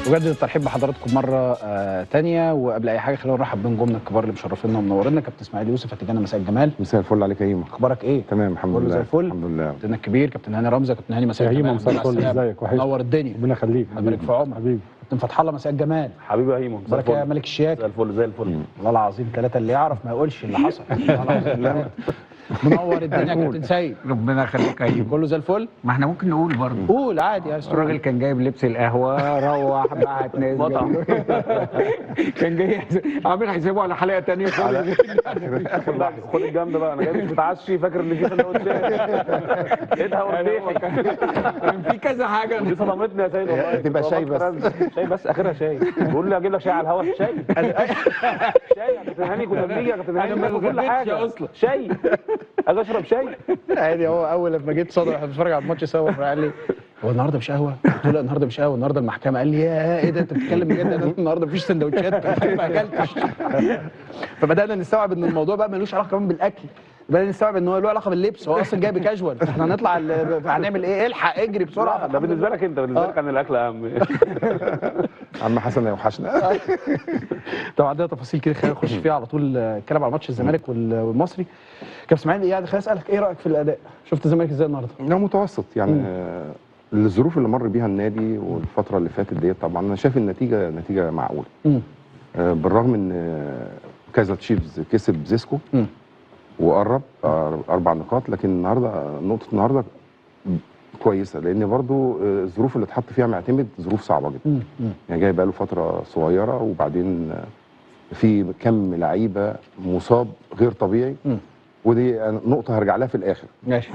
وجدد الترحيب بحضراتكم مرة تانية. وقبل اي حاجة خلينا نرحب بنجومنا الكبار اللي مشرفينا ومنورينا، كابتن اسماعيل يوسف. هتجانا مساء الجمال. مساء الفل عليك يا هيما، اخبارك ايه؟ تمام الحمد لله، زي الفل الحمد لله. كابتننا الكبير كابتن هاني رمزي. كابتن هاني مساء الجمال. مساء الفل، ازيك؟ وحشني، نور الدنيا، ربنا يخليك، يبارك في عمرك حبيبي. كابتن فتح الله مساء الجمال. حبيبي يا هيما، مساء الفل يا ملك الشياكه. زي الفل زي الفل والله العظيم ثلاثة، اللي يعرف ما يقولش اللي حصل. منور الدنيا يا كابتن سيد، ربنا يخليك يا هيما. كله زي الفل. ما احنا ممكن نقول برضه، قول عادي يا الراجل كان جايب لبس القهوة، روح بعت ناس مطعم كان جاي عامل حسابه على حلقة ثانية. خد الجامدة بقى، انا جاي مش متعشي، فاكر ان في سندوتشات لقيتها وارتاحي. كان في كذا حاجة دي صدمتني يا سيد والله. تبقى شاي بس، شاي بس، اخرها شاي. بيقول لي اجيب لك شاي على الهوا. شاي شاي يا كابتن هاني، كنا بنيجي يا كابتن هاني بناكل كل حاجة اصلا. شاي، اجي اشرب شاي عادي. هو اول لما جيت صدر احنا بنتفرج على الماتش سوا، قال لي هو النهارده مش قهوة؟ قلت له لا النهارده مش قهوة، النهارده المحكمة. قال لي يا ايه ده انت بتتكلم بجد؟ انا النهارده مفيش سندوتشات، ما اكلتش. فبدانا نستوعب ان الموضوع بقى ملوش علاقة كمان بالاكل، بدأنا نستوعب ان هو له علاقة باللبس. هو اصلا جاي بكاجوال، فاحنا هنطلع هنعمل ايه؟ الحق اجري بسرعة. ده بالنسبة لك انت، بالنسبة لك عن الاكل اهم. عم حسن يوحشنا. طبعا عندنا تفاصيل كده خلينا نخش فيها على طول. الكلام على ماتش الزمالك والمصري. كابتن اسماعيل يعني خليني اسالك، ايه رايك في الاداء؟ شفت الزمالك ازاي النهارده؟ لا متوسط يعني. الظروف اللي مر بيها النادي والفترة اللي فاتت ديت، طبعا انا شايف النتيجة نتيجة معقولة. بالرغم ان كايزر تشيفز كسب زيسكو وقرب 4 نقاط، لكن النهارده نقطة النهارده كويسة، لان برضو الظروف اللي اتحط فيها معتمد ظروف صعبة جدا. يعني جاي بقاله فترة صغيرة، وبعدين في كم لعيبة مصاب غير طبيعي. ودي نقطة هرجع لها في الاخر. ماشي.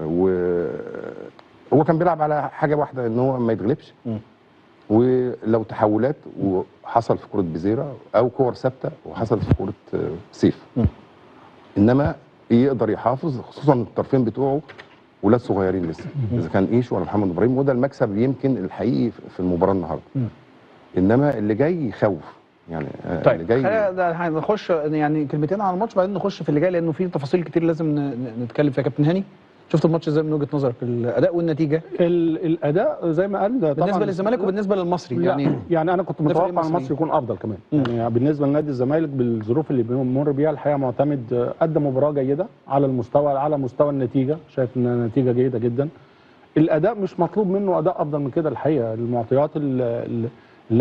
وهو كان بيلعب على حاجة واحدة، ان هو ما يتغلبش. ولو تحولات، وحصل في كره بزيره او كور ثابتة، وحصلت في كره سيف. انما يقدر يحافظ، خصوصا الطرفين بتوعه ولاد صغيرين لسه، اذا كان ايش ولا محمد ابراهيم، وده المكسب يمكن الحقيقي في المباراة النهارده. انما اللي جاي يخوف يعني. طيب اللي جاي هنخش يعني كلمتين على الماتش، بعدين نخش في اللي جاي، لانه في تفاصيل كتير لازم نتكلم فيها. كابتن هاني، شفت الماتش ازاي من وجهه نظرك، الاداء والنتيجة؟ الاداء زي ما قال طبعا بالنسبة للزمالك وبالنسبة للمصري، يعني انا كنت متوقع المصري يكون افضل كمان. يعني بالنسبة لنادي الزمالك بالظروف اللي بيمر بيها الحقيقة، معتمد قدم مباراة جيدة على المستوى، على مستوى النتيجة شايف ان نتيجة جيدة جدا. الاداء مش مطلوب منه اداء افضل من كده الحقيقة. المعطيات اللي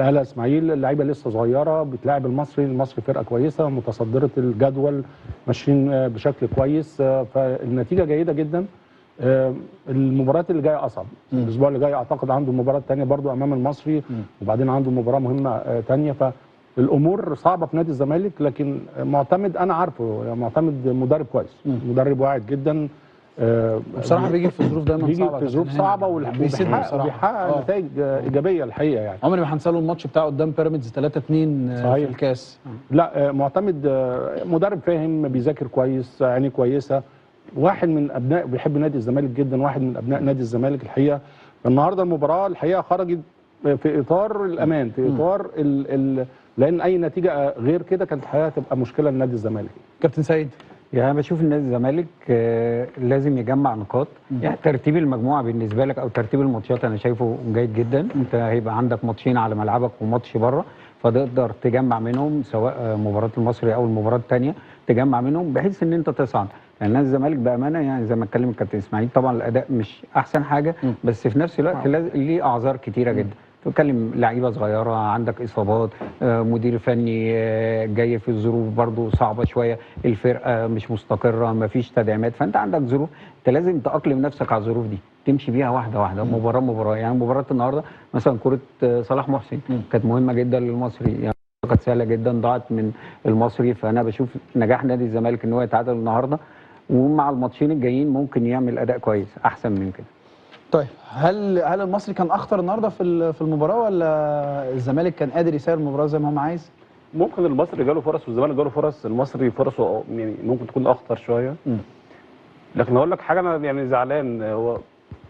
قالها اسماعيل، اللعيبة لسه صغيرة، بتلاعب المصري، المصري فرقه كويسة متصدره الجدول، ماشيين بشكل كويس، فالنتيجه جيدة جدا. المباريات اللي جاية اصعب. الاسبوع اللي جاي اعتقد عنده مباراة ثانية برضو امام المصري، وبعدين عنده مباراة مهمة ثانية، فالامور صعبة في نادي الزمالك. لكن معتمد انا عارفه، يعني معتمد مدرب كويس، مدرب واعد جدا. بصراحة بيجي في ظروف دايما صعبة، بيجي في ظروف صعبة وبيحقق نتائج ايجابية الحقيقة. يعني عمري ما هنساله الماتش بتاعه قدام بيراميدز 3-2 في الكاس. لا معتمد مدرب فاهم، بيذاكر كويس، عينيه كويسة، واحد من ابناء بيحب نادي الزمالك جدا، واحد من ابناء نادي الزمالك الحقيقة. النهارده المباراة الحقيقة خرجت في اطار الامان، في اطار لان اي نتيجة غير كده كانت الحقيقة تبقى مشكلة لنادي الزمالك. كابتن سيد، يعني بشوف النادي الزمالك لازم يجمع نقاط. يعني ترتيب المجموعة بالنسبة لك او ترتيب الماتشات انا شايفه جيد جدا. انت هيبقى عندك ماتشين على ملعبك وماتش بره، فتقدر تجمع منهم سواء مباراة المصري او المباراة الثانية، تجمع منهم بحيث ان انت تصعد. لان نادي الزمالك بامانه يعني زي ما اتكلم الكابتن اسماعيل، طبعا الاداء مش احسن حاجة، بس في نفس الوقت ليه اعذار كتيرة جدا. تتكلم لعيبة صغيرة، عندك اصابات، مدير فني جاي في الظروف برضو صعبة شوية، الفرقة مش مستقره، مفيش تدعيمات، فانت عندك ظروف انت لازم تاقلم نفسك على الظروف دي، تمشي بيها واحدة واحدة، مباراة مباراة. يعني مباراة النهارده مثلا كره صلاح محسن كانت مهمة جدا للمصري، يعني كانت سهلة جدا ضاعت من المصري. فانا بشوف نجاح نادي الزمالك ان هو يتعادل النهارده، ومع الماتشين الجايين ممكن يعمل اداء كويس احسن من كده. طيب هل المصري كان اخطر النهارده في المباراة، ولا الزمالك كان قادر يسير المباراة زي ما هو عايز؟ ممكن المصري جاله فرص والزمالك جاله فرص. المصري فرصة يعني ممكن تكون اخطر شوية. لكن هقول لك حاجة، انا يعني زعلان. هو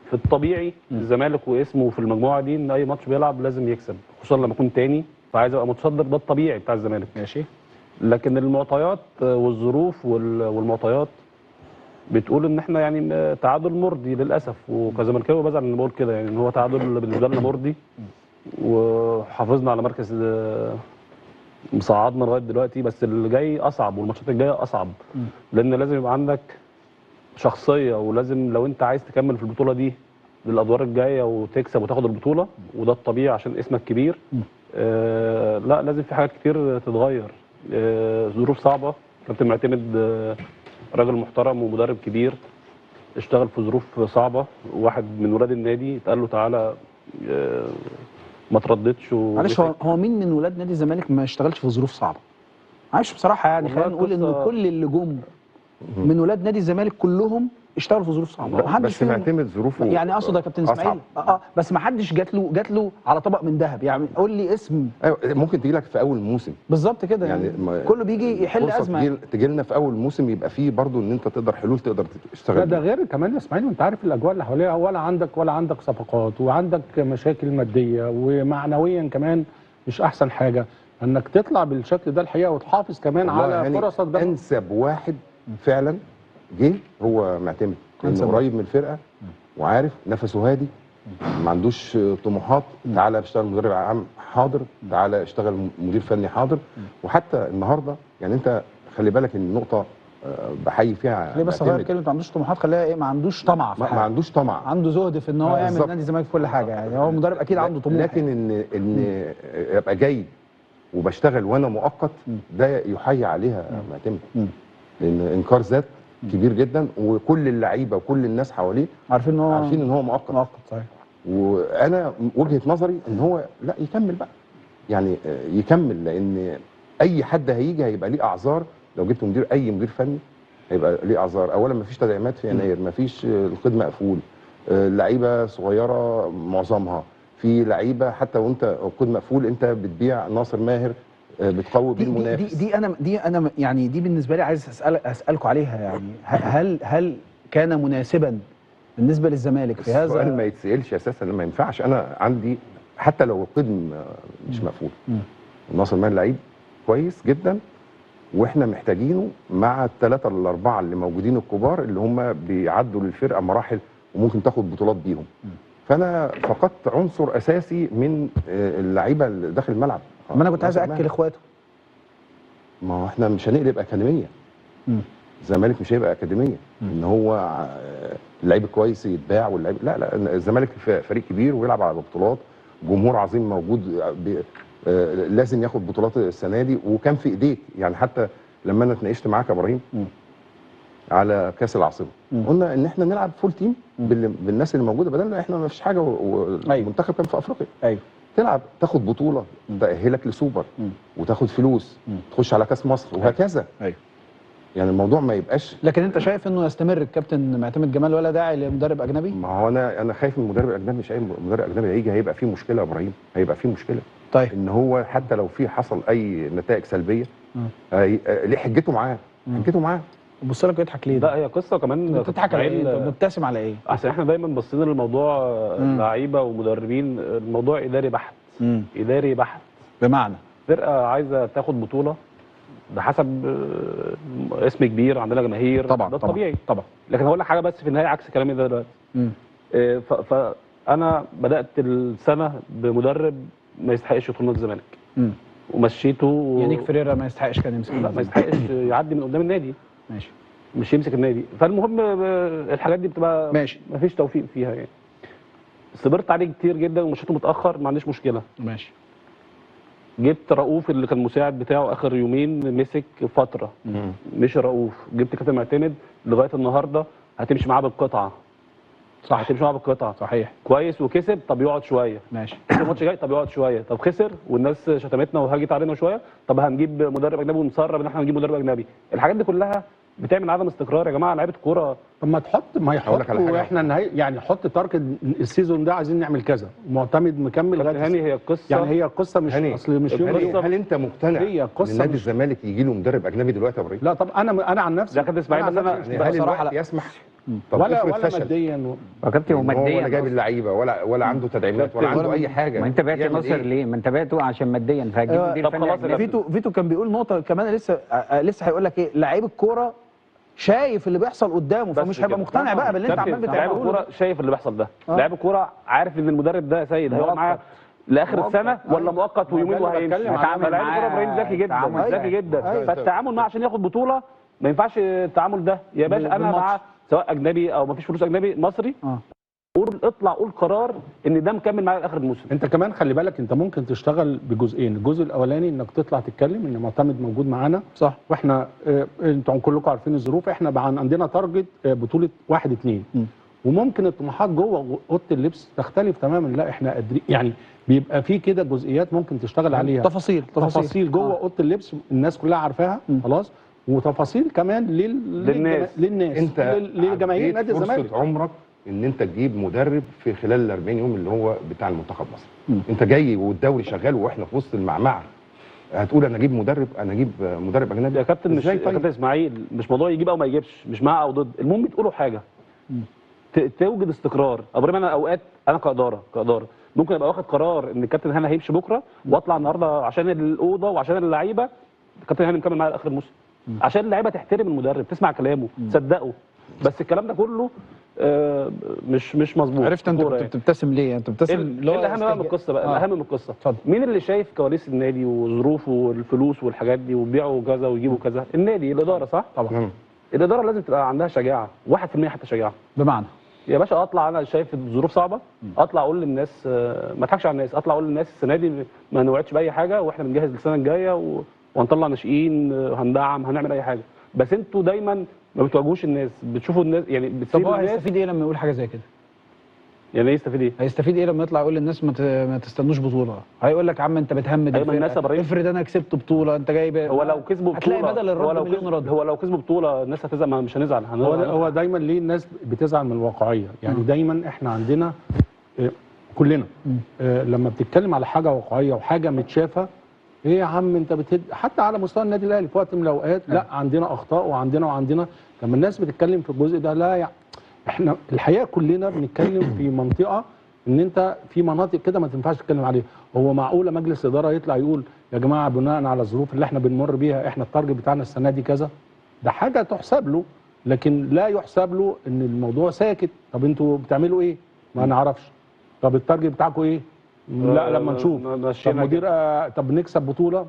في الطبيعي الزمالك واسمه في المجموعة دي ان اي ماتش بيلعب لازم يكسب، خصوصا لما يكون تاني، فعايز ابقى متصدر، ده الطبيعي بتاع الزمالك. ماشي. لكن المعطيات والظروف والمعطيات بتقول ان احنا يعني تعادل مرضي للاسف، وكزملكاوي بزعل ان بقول كده، يعني ان هو تعادل بالنسبة لنا مرضي. وحافظنا على مركز مصعدنا لغاية دلوقتي، بس اللي جاي اصعب والماتشات الجاية اصعب، لان لازم يبقى عندك شخصية، ولازم لو انت عايز تكمل في البطولة دي للادوار الجاية وتكسب وتاخد البطولة، وده الطبيعي عشان اسمك كبير. لا لازم في حاجات كتير تتغير. ظروف صعبة، كابتن معتمد راجل محترم ومدرب كبير، اشتغل في ظروف صعبة، واحد من ولاد النادي اتقال له تعالى ما ترددش. معلش، هو مين من ولاد نادي الزمالك ما اشتغلش في ظروف صعبة؟ معلش بصراحة يعني خلينا نقول ان كل اللي جم من ولاد نادي الزمالك كلهم اشتغلوا في ظروف صعبة، بس معتمد ظروفه يعني اقصد يا كابتن اسماعيل بس ما حدش جات له على طبق من ذهب. يعني قول لي اسم. ايوه ممكن تيجي لك في اول موسم بالظبط كده، يعني كله بيجي يحل ازمة. تجي لنا في اول موسم يبقى فيه برضو ان انت تقدر حلول تقدر تشتغل. لا ده غير كمان يا اسماعيل، وانت عارف الاجواء اللي حواليها، ولا عندك صفقات، وعندك مشاكل مادية ومعنويا كمان مش احسن حاجة، انك تطلع بالشكل ده الحقيقة وتحافظ كمان على يعني فرصك. ده انسب واحد فعلا جه هو معتمد، لانه قريب من الفرقة وعارف نفسه هادي، ما عندوش طموحات. تعالى اشتغل مدرب عام حاضر، تعالى اشتغل مدير فني حاضر. وحتى النهارده يعني انت خلي بالك ان النقطة بحيي فيها ليه بس غير كلمة ما عندوش طموحات، خليها ايه، ما عندوش طمع في ما عندوش طمع، عنده زهد في ان هو يعمل نادي الزمالك في كل حاجة. يعني هو مدرب اكيد عنده طموح، لكن ان ابقى جاي وبشتغل وانا مؤقت، ده يحيي عليها معتمد، لان انكار ذات كبير جدا، وكل اللعيبة وكل الناس حواليه عارفين ان هو مؤقت. صحيح. وانا وجهه نظري ان هو لا يكمل بقى، يعني يكمل، لان اي حد هيجي هيبقى ليه اعذار. لو جبت مدير، اي مدير فني هيبقى ليه اعذار. اولا مفيش تدعيمات في يناير، مفيش، القيد مقفول، اللعيبة صغيرة معظمها، في لعيبة حتى وانت القيد مقفول انت بتبيع ناصر ماهر، بتقوي بيه المنافس. دي انا يعني دي بالنسبة لي عايز اسالكم عليها. يعني هل كان مناسبا بالنسبة للزمالك في هذا السؤال؟ ما يتسالش اساسا، ما ينفعش. انا عندي حتى لو القيد مش مقفول، ناصر ماهر لعيب كويس جدا، واحنا محتاجينه مع الثلاثة الاربعة اللي موجودين الكبار اللي هم بيعدوا للفرقة مراحل وممكن تاخد بطولات بيهم. فانا فقدت عنصر اساسي من اللعيبة اللي داخل الملعب. ما انا كنت عايز اكل اخواته. ما هو احنا مش هنقلب اكاديمية. الزمالك مش هيبقى اكاديمية ان هو اللعيب كويس يتباع واللعيب لا. الزمالك فريق كبير ويلعب على بطولات، جمهور عظيم موجود، لازم ياخد بطولات السنة دي، وكان في ايديك. يعني حتى لما انا اتناقشت معاك يا ابراهيم على كاس العاصمة، قلنا ان احنا نلعب full team بالناس اللي موجودة، بدل احنا ما فيش حاجة والمنتخب كان في افريقيا. ايوه، تلعب تاخد بطوله تاهلك لسوبر وتاخد فلوس، تخش على كاس مصر وهكذا. ايوه، يعني الموضوع ما يبقاش. لكن انت شايف انه يستمر الكابتن معتمد جمال ولا داعي لمدرب اجنبي؟ ما هو انا خايف من مدرب اجنبي. مش اي مدرب اجنبي هيجي هيبقى فيه مشكلة يا ابراهيم، هيبقى فيه مشكلة. طيب ان هو حتى لو في حصل اي نتائج سلبية ليه حجته معاه؟ حجته معاه. بص لك ويضحك ليه؟ لا هي قصة كمان. بتضحك على ايه؟ انت مبتسم على ايه؟ عشان احنا دايما باصين للموضوع لعيبة ومدربين، الموضوع اداري بحت. اداري بحت، بمعنى فرقه عايزه تاخد بطوله، ده حسب اسم كبير، عندنا جماهير طبعا، ده الطبيعي طبعا. لكن هقول لك حاجة بس في النهاية عكس كلامي ده دلوقتي. فانا بدات السنة بمدرب ما يستحقش يدخل نادي الزمالك، ومشيته. يانيك فريرا ما يستحقش كان يمسك، لا ما يستحقش يعدي من قدام النادي، ماشي، مش يمسك النادي. فالمهم الحاجات دي بتبقى ماشي، مفيش توفيق فيها يعني. صبرت عليه كتير جدا ومشيته متاخر، ما عنديش مشكلة، ماشي. جبت رؤوف اللي كان مساعد بتاعه اخر يومين، مسك فترة، مشي رؤوف. جبت كابتن معتمد لغاية النهارده هتمشي معاه بالقطعه، صح، هتمشي معاه بالقطعه، صحيح، كويس. وكسب، طب يقعد شوية، ماشي. الماتش جاي طب يقعد شوية، طب خسر والناس شتمتنا وهاجت علينا شوية، طب هنجيب مدرب اجنبي ونسرب ان احنا هنجيب مدرب اجنبي. الحاجات دي كلها بتعمل عدم استقرار يا جماعة. لعيبة كورة. طب ما تحط، ما يحط، واحنا النهاية يعني حط target ال season ده عايزين نعمل كذا، معتمد مكمل لغاية هاني. هي القصة يعني هي القصة مش اصل مش يوم. هل انت مقتنع هي ان نادي الزمالك يجي له مدرب اجنبي دلوقتي يا ابراهيم؟ لا طب انا عن نفسي لا كابتن اسماعيل، بس انا يعني هل الوقت يسمح؟ طب ولا ماديا يا كابتن، وماديا ولا جايب اللعيبة ولا عنده تدعيمات ولا عنده اي حاجة. ما انت بعت ناصر ليه؟ ما انت بعته عشان ماديا، فهتجيب مدير فني. فيتو كان بيقول نقطة كمان لسه هيقول لك ايه، لعيب الكورة شايف اللي بيحصل قدامه، فمش هيبقى مقتنع بقى باللي انت عمال بتعمله. لعيب الكورة شايف اللي بيحصل ده، لعيب الكورة عارف ان المدرب ده سيد هيقعد معاه لاخر السنة ولا مؤقت ويومين وهيمشي. فلاعب الكورة ابراهيم ذكي جدا، ذكي جدا. فالتعامل معاه عشان ياخد بطوله ما ينفعش التعامل ده يا باشا. انا مع سواء اجنبي او ما فيش فلوس اجنبي مصري، قول اطلع قول قرار ان ده مكمل معايا لاخر الموسم. انت كمان خلي بالك انت ممكن تشتغل بجزئين، الجزء الاولاني انك تطلع تتكلم ان معتمد موجود معانا، صح، واحنا انتوا كلكم عارفين الظروف، احنا عندنا target بطوله 1-2، وممكن الطموحات جوه اوضة اللبس تختلف تماما. لا احنا قادرين، يعني بيبقى في كده جزئيات ممكن تشتغل عليها، تفاصيل جوه اوضة اللبس الناس كلها عارفاها خلاص، وتفاصيل كمان للناس انت للجماهير نادي الزمالك. فرصة عمرك ان انت تجيب مدرب في خلال ال 40 يوم اللي هو بتاع المنتخب مصر. انت جاي والدوري شغال واحنا في وسط المعمعة، هتقول انا اجيب مدرب، انا اجيب مدرب اجنبي يا كابتن؟ مش يا كابتن اسماعيل، مش موضوع يجيب او ما يجيبش، مش مع او ضد، المهم تقولوا حاجة توجد استقرار. ابراهيم انا اوقات انا كادارة ممكن ابقى واخد قرار ان الكابتن هاني هيمشي بكره، واطلع النهارده عشان الاوضة وعشان اللعيبة الكابتن هاني مكمل معايا لاخر الموسم، عشان اللعيبة تحترم المدرب، تسمع كلامه، تصدقه. بس الكلام ده كله مش مظبوط. عرفت انت كنت بتبتسم ليه؟ انت بتبتسم الاهم بقى من القصة بقى، الاهم من القصة مين اللي شايف كواليس النادي وظروفه والفلوس والحاجات دي، وبيعوا كذا ويجيبوا كذا؟ النادي، الادارة، صح؟ طبعا الادارة لازم تبقى عندها شجاعة 1% حتى شجاعة. بمعنى يا باشا اطلع انا شايف الظروف صعبة، اطلع اقول للناس ما اضحكش على الناس، اطلع اقول للناس السنة دي ما نوعدش باي حاجة، واحنا بنجهز للسنة الجاية وهنطلع ناشئين، هندعم، هنعمل اي حاجة. بس انتوا دايما ما بتواجهوش الناس، بتشوفوا الناس يعني بتسيبوا طب هو الناس. هيستفيد ايه لما يقول حاجة زي كده؟ يعني ايه يستفيد ايه؟ هيستفيد ايه لما يطلع يقول للناس ما تستنوش بطوله؟ هيقول لك يا عم انت بتهمد الفرقة، الناس افرض انا كسبت بطوله، انت جايب. هو لو كسبوا بطوله هتلاقي بدل الرد مليون رد. هو لو كسبوا بطوله الناس هتزعل؟ مش هنزعل. هو دايما ليه الناس بتزعل من الواقعية؟ يعني دايما احنا عندنا كلنا لما بتتكلم على حاجة واقعية وحاجه متشافه، ايه يا عم انت بتهد، حتى على مستوى النادي الاهلي في وقت من الاوقات لا عندنا اخطاء وعندنا لما الناس بتتكلم في الجزء ده، لا يعني احنا الحقيقة كلنا بنتكلم في منطقة ان انت في مناطق كده ما تنفعش تتكلم عليها. هو معقولة مجلس ادارة يطلع يقول يا جماعة بناء على الظروف اللي احنا بنمر بيها احنا ال target بتاعنا السنة دي كذا؟ ده حاجة تحسب له، لكن لا يحسب له ان الموضوع ساكت. طب انتوا بتعملوا ايه؟ ما نعرفش. طب ال target بتاعكم ايه؟ لا لما نشوف. طب مدير طب نكسب بطوله؟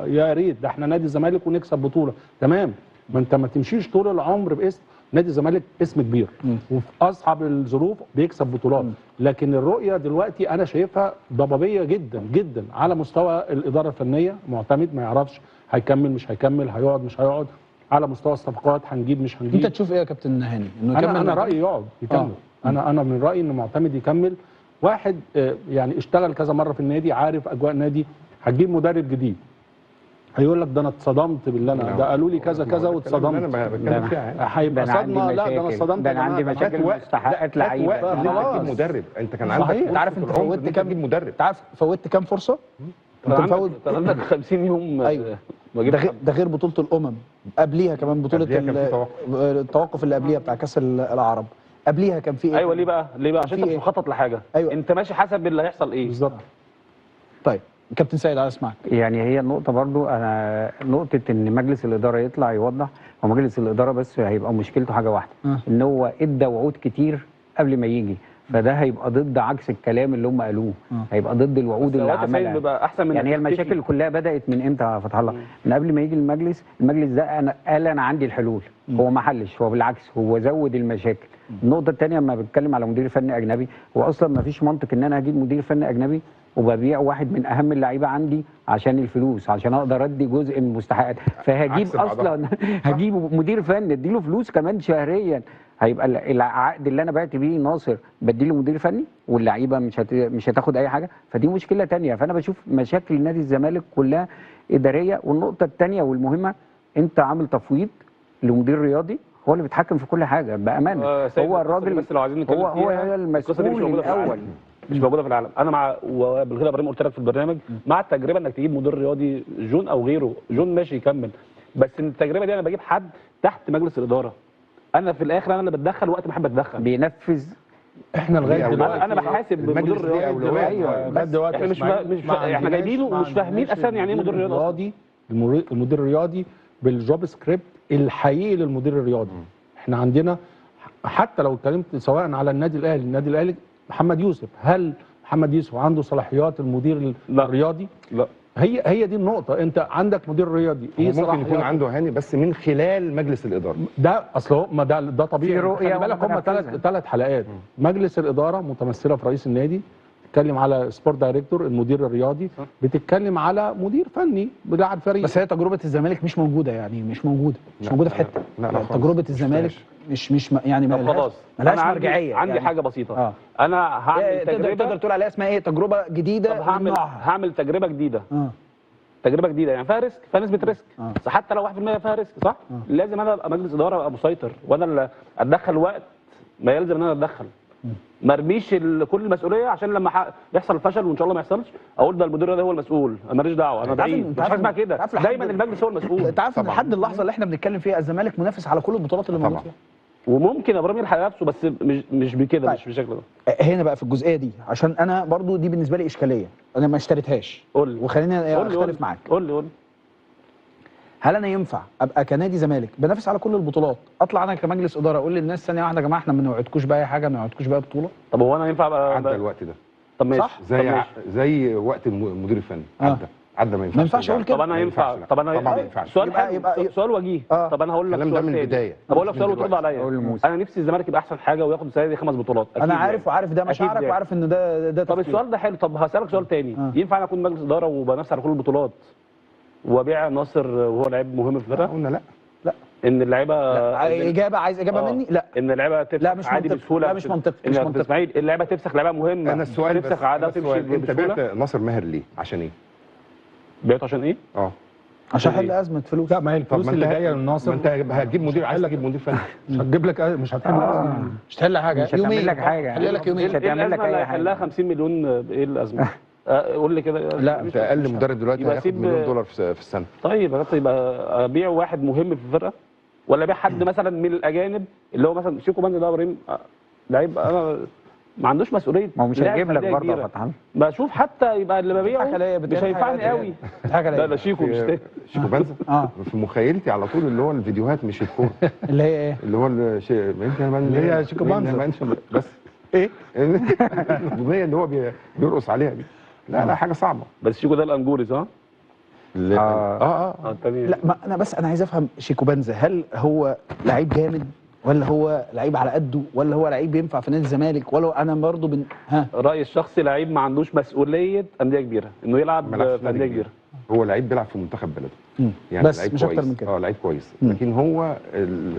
يا ريت، ده احنا نادي الزمالك ونكسب بطوله، تمام. ما انت ما تمشيش طول العمر باسم نادي الزمالك، اسم كبير وفي اصعب الظروف بيكسب بطولات، لكن الرؤية دلوقتي انا شايفها ضبابية جدا جدا على مستوى الادارة الفنية. معتمد ما يعرفش هيكمل مش هيكمل، هيقعد مش هيقعد، على مستوى الصفقات هنجيب مش هنجيب. انت تشوف ايه يا كابتن هاني؟ انه يكمل؟ انا رايي يقعد يكمل. انا من رايي ان معتمد يكمل. واحد يعني اشتغل كذا مرة في النادي، عارف اجواء النادي. هتجيب مدرب جديد هيقول لك ده انا اتصدمت باللي انا ده قالوا لي كذا كذا واتصدمت. انا بتكلم فيها هيبقى صدمة. لا ده انا اتصدمت، ده انا عندي مشاكل مستحقات لعيبة. خلاص مدرب انت كان عندك، انت عارف انت فوتت كام مدرب؟ انت عارف فوتت كام فرصة؟ انت مفوت عندك 50 يوم. ايوه ده غير بطوله الامم، قبليها كمان بطوله التوقف اللي قبليها بتاع كاس العرب، قبليها كان في ايه؟ ايوه ليه بقى؟ ليه بقى؟ عشان انت مش مخطط لحاجة. أيوة. انت ماشي حسب اللي هيحصل ايه بالظبط. طيب كابتن سيد عايز اسمعك. يعني هي النقطة برضو، انا نقطة ان مجلس الادارة يطلع يوضح، هو مجلس الادارة بس هيبقى مشكلته حاجة واحدة، ان هو ادى وعود كتير قبل ما يجي، فده هيبقى ضد عكس الكلام اللي هم قالوه، هيبقى ضد الوعود اللي عملها. بيبقى احسن من يعني هي المشاكل كلها بدات من امتى يا فتح الله؟ من قبل ما يجي المجلس. المجلس ده انا قال انا عندي الحلول، هو ما حلش، هو بالعكس هو زود المشاكل. النقطة الثانية لما بتكلم على مدير فني اجنبي، هو اصلا ما فيش منطق ان انا هجيب مدير فني اجنبي وببيع واحد من اهم اللعيبة عندي عشان الفلوس، عشان اقدر ادي جزء من المستحقات، فهجيب اصلا هجيب مدير فني اديله فلوس كمان شهريا، هيبقى العقد اللي انا بعت بيه ناصر بديله مدير فني واللعيبة مش هتاخد اي حاجة، فدي مشكلة ثانية. فانا بشوف مشاكل نادي الزمالك كلها ادارية. والنقطة الثانية والمهمه، انت عامل تفويض لمدير رياضي هو اللي بيتحكم في كل حاجة بامانه. هو الراجل بس لو عايزين نتكلم هو المسؤول الاول، مش موجودة في العالم. انا مع، وبالغير ابراهيم قلت لك في البرنامج، مع التجربة انك تجيب مدير رياضي جون او غيره، جون ماشي يكمل، بس التجربة دي انا بجيب حد تحت مجلس الادارة، انا في الاخر انا اللي بتدخل وقت ما احب اتدخل، بينفذ. احنا لغاية دلوقتي انا بحاسب المدير الرياضي. ايوه احنا مش احنا جايبينه ومش فاهمين اساسا يعني ايه مدير رياضي. المدير الرياضي بال job script الحقيقي للمدير الرياضي. احنا عندنا حتى لو اتكلمت سواء على النادي الاهلي، النادي الاهلي محمد يوسف، هل محمد محمد يوسف عنده صلاحيات المدير الرياضي؟ لا. هي دي النقطة، انت عندك مدير رياضي ايه صلاحياته؟ ممكن يكون عنده هاني بس من خلال مجلس الادارة. ده اصل هو ما ده طبيعي. خلي بالك هم ثلاث حلقات. مجلس الادارة متمثلة في رئيس النادي، بتتكلم على sport director المدير الرياضي، بتتكلم على مدير فني بلاعب فريق. بس هي تجربه الزمالك مش موجودة، يعني مش موجودة، مش موجودة في حتة. لا لا، تجربه الزمالك مش يعني مالهاش مرجعية. عندي يعني حاجة بسيطة. انا هعمل تجربه، تقدر تقول عليها اسمها ايه؟ تجربه جديدة. طب هعمل تجربه جديدة. تجربه جديدة يعني فيها risk، فيها نسبه risk. بس حتى لو 1% فيها risk، صح؟ لازم انا ابقى مجلس ادارة، ابقى مسيطر، وانا اللي اتدخل وقت ما يلزم ان انا اتدخل. ما ارميش كل المسؤولية، عشان لما يحصل فشل وان شاء الله ما يحصلش اقول ده المدير ده هو المسؤول، انا ماليش دعوه، انا بعيد. مش حاجة اسمها كده، دايما المجلس هو المسؤول. انت عارف ان لحد اللحظة اللي احنا بنتكلم فيها الزمالك منافس على كل البطولات اللي موجودة فيها، وممكن ابراهيم يلحق نفسه، بس مش بكده. طيب. مش بالشكل ده. هنا بقى في الجزئية دي، عشان انا برضو دي بالنسبة لي اشكالية، انا ما اشتريتهاش. قول لي، وخليني اختلف معاك. قول لي. هل انا ينفع ابقى كنادي زمالك بنافس على كل البطولات، اطلع انا كمجلس ادارة اقول للناس ثانية واحدة يا جماعة احنا ما نوعدكوش باي حاجة، ما نوعدكوش باي بطوله؟ طب هو انا ينفع ابقى عدى الوقت ده؟ طب ماشي، صح؟ زي وقت المدير الفني عدى، ما ينفعش اقول كده. طب انا ينفع؟ طب انا طبعا ما ينفعش. سؤال يبقى سؤال وجيه. طب انا هقول لك سؤال ده من البداية. طب اقول لك سؤال وترد عليا. انا نفسي الزمالك يبقى احسن حاجة وياخد السنة دي 5 بطولات. انا عارف وعارف ده مشاعرك وعارف ان ده. طب السؤال ده حلو. طب هسالك سؤال تاني. ينفع انا اكون مجلس ادارة وبنافس على كل البطولات وابيع ناصر وهو لعيب مهم في الفرقة؟ قلنا لا. لا، ان اللعيبة اجابه، عايز اجابه مني؟ لا، ان اللعيبة تفسخ. لا مش عادي بسهولة. لا مش منطقي، مش منطقي اسماعيل. اللعيبة تفسخ لعيبة مهمة. انا السؤال تفسخ عادة تمشي بسهولة. انت بعت ناصر ماهر ليه؟ عشان ايه؟ بعته عشان ايه؟ عشان احل ازمة فلوس. لا، ما هي الفلوس اللي جاية للناصر. ما انت هتجيب مدير، عايز تجيب مدير فني، مش هتجيب لك، مش هتحل ازمة، مش هتحل حاجة، مش هتعمل لك حاجة، هتحل لك يومين، مش هتعمل لك اي حاجة. هيحلها 50 مليون. ايه الازمة؟ قول لي كده. لا، انت اقل مدرب دلوقتي هياخد مليون دولار في السنة. طيب يبقى ابيع واحد مهم في الفرقة، ولا ابيع حد مثلا من الاجانب اللي هو مثلا شيكو بانزا ده ابراهيم لعيب انا ما عندوش مسؤولية. ما هو مش هيجيب لك برضه يا فتحي. بشوف حتى يبقى اللي ببيعه مش هينفعني قوي. لا ده شيكو مش تاني. شيكو بانزا في مخيلتي على طول اللي هو الفيديوهات مش الكورة. اللي هي ايه؟ اللي هو اللي هي شيكو بانزا بس. ايه؟ الاغنية اللي هو بيرقص عليها دي. لا لا، حاجة صعبة. بس شيكو ده الانجوري صح؟ لا، ما انا بس انا عايز افهم شيكو بانزا، هل هو لعيب جامد ولا هو لعيب على قده، ولا هو لعيب ينفع في نادي الزمالك، ولا انا برضه رايي الشخصي لعيب ما عندوش مسؤولية اندية كبيرة، انه يلعب في اندية كبيرة. هو لعيب بيلعب في منتخب بلده يعني، بس لعيب مش اكتر من كده. لعيب كويس، لكن هو ال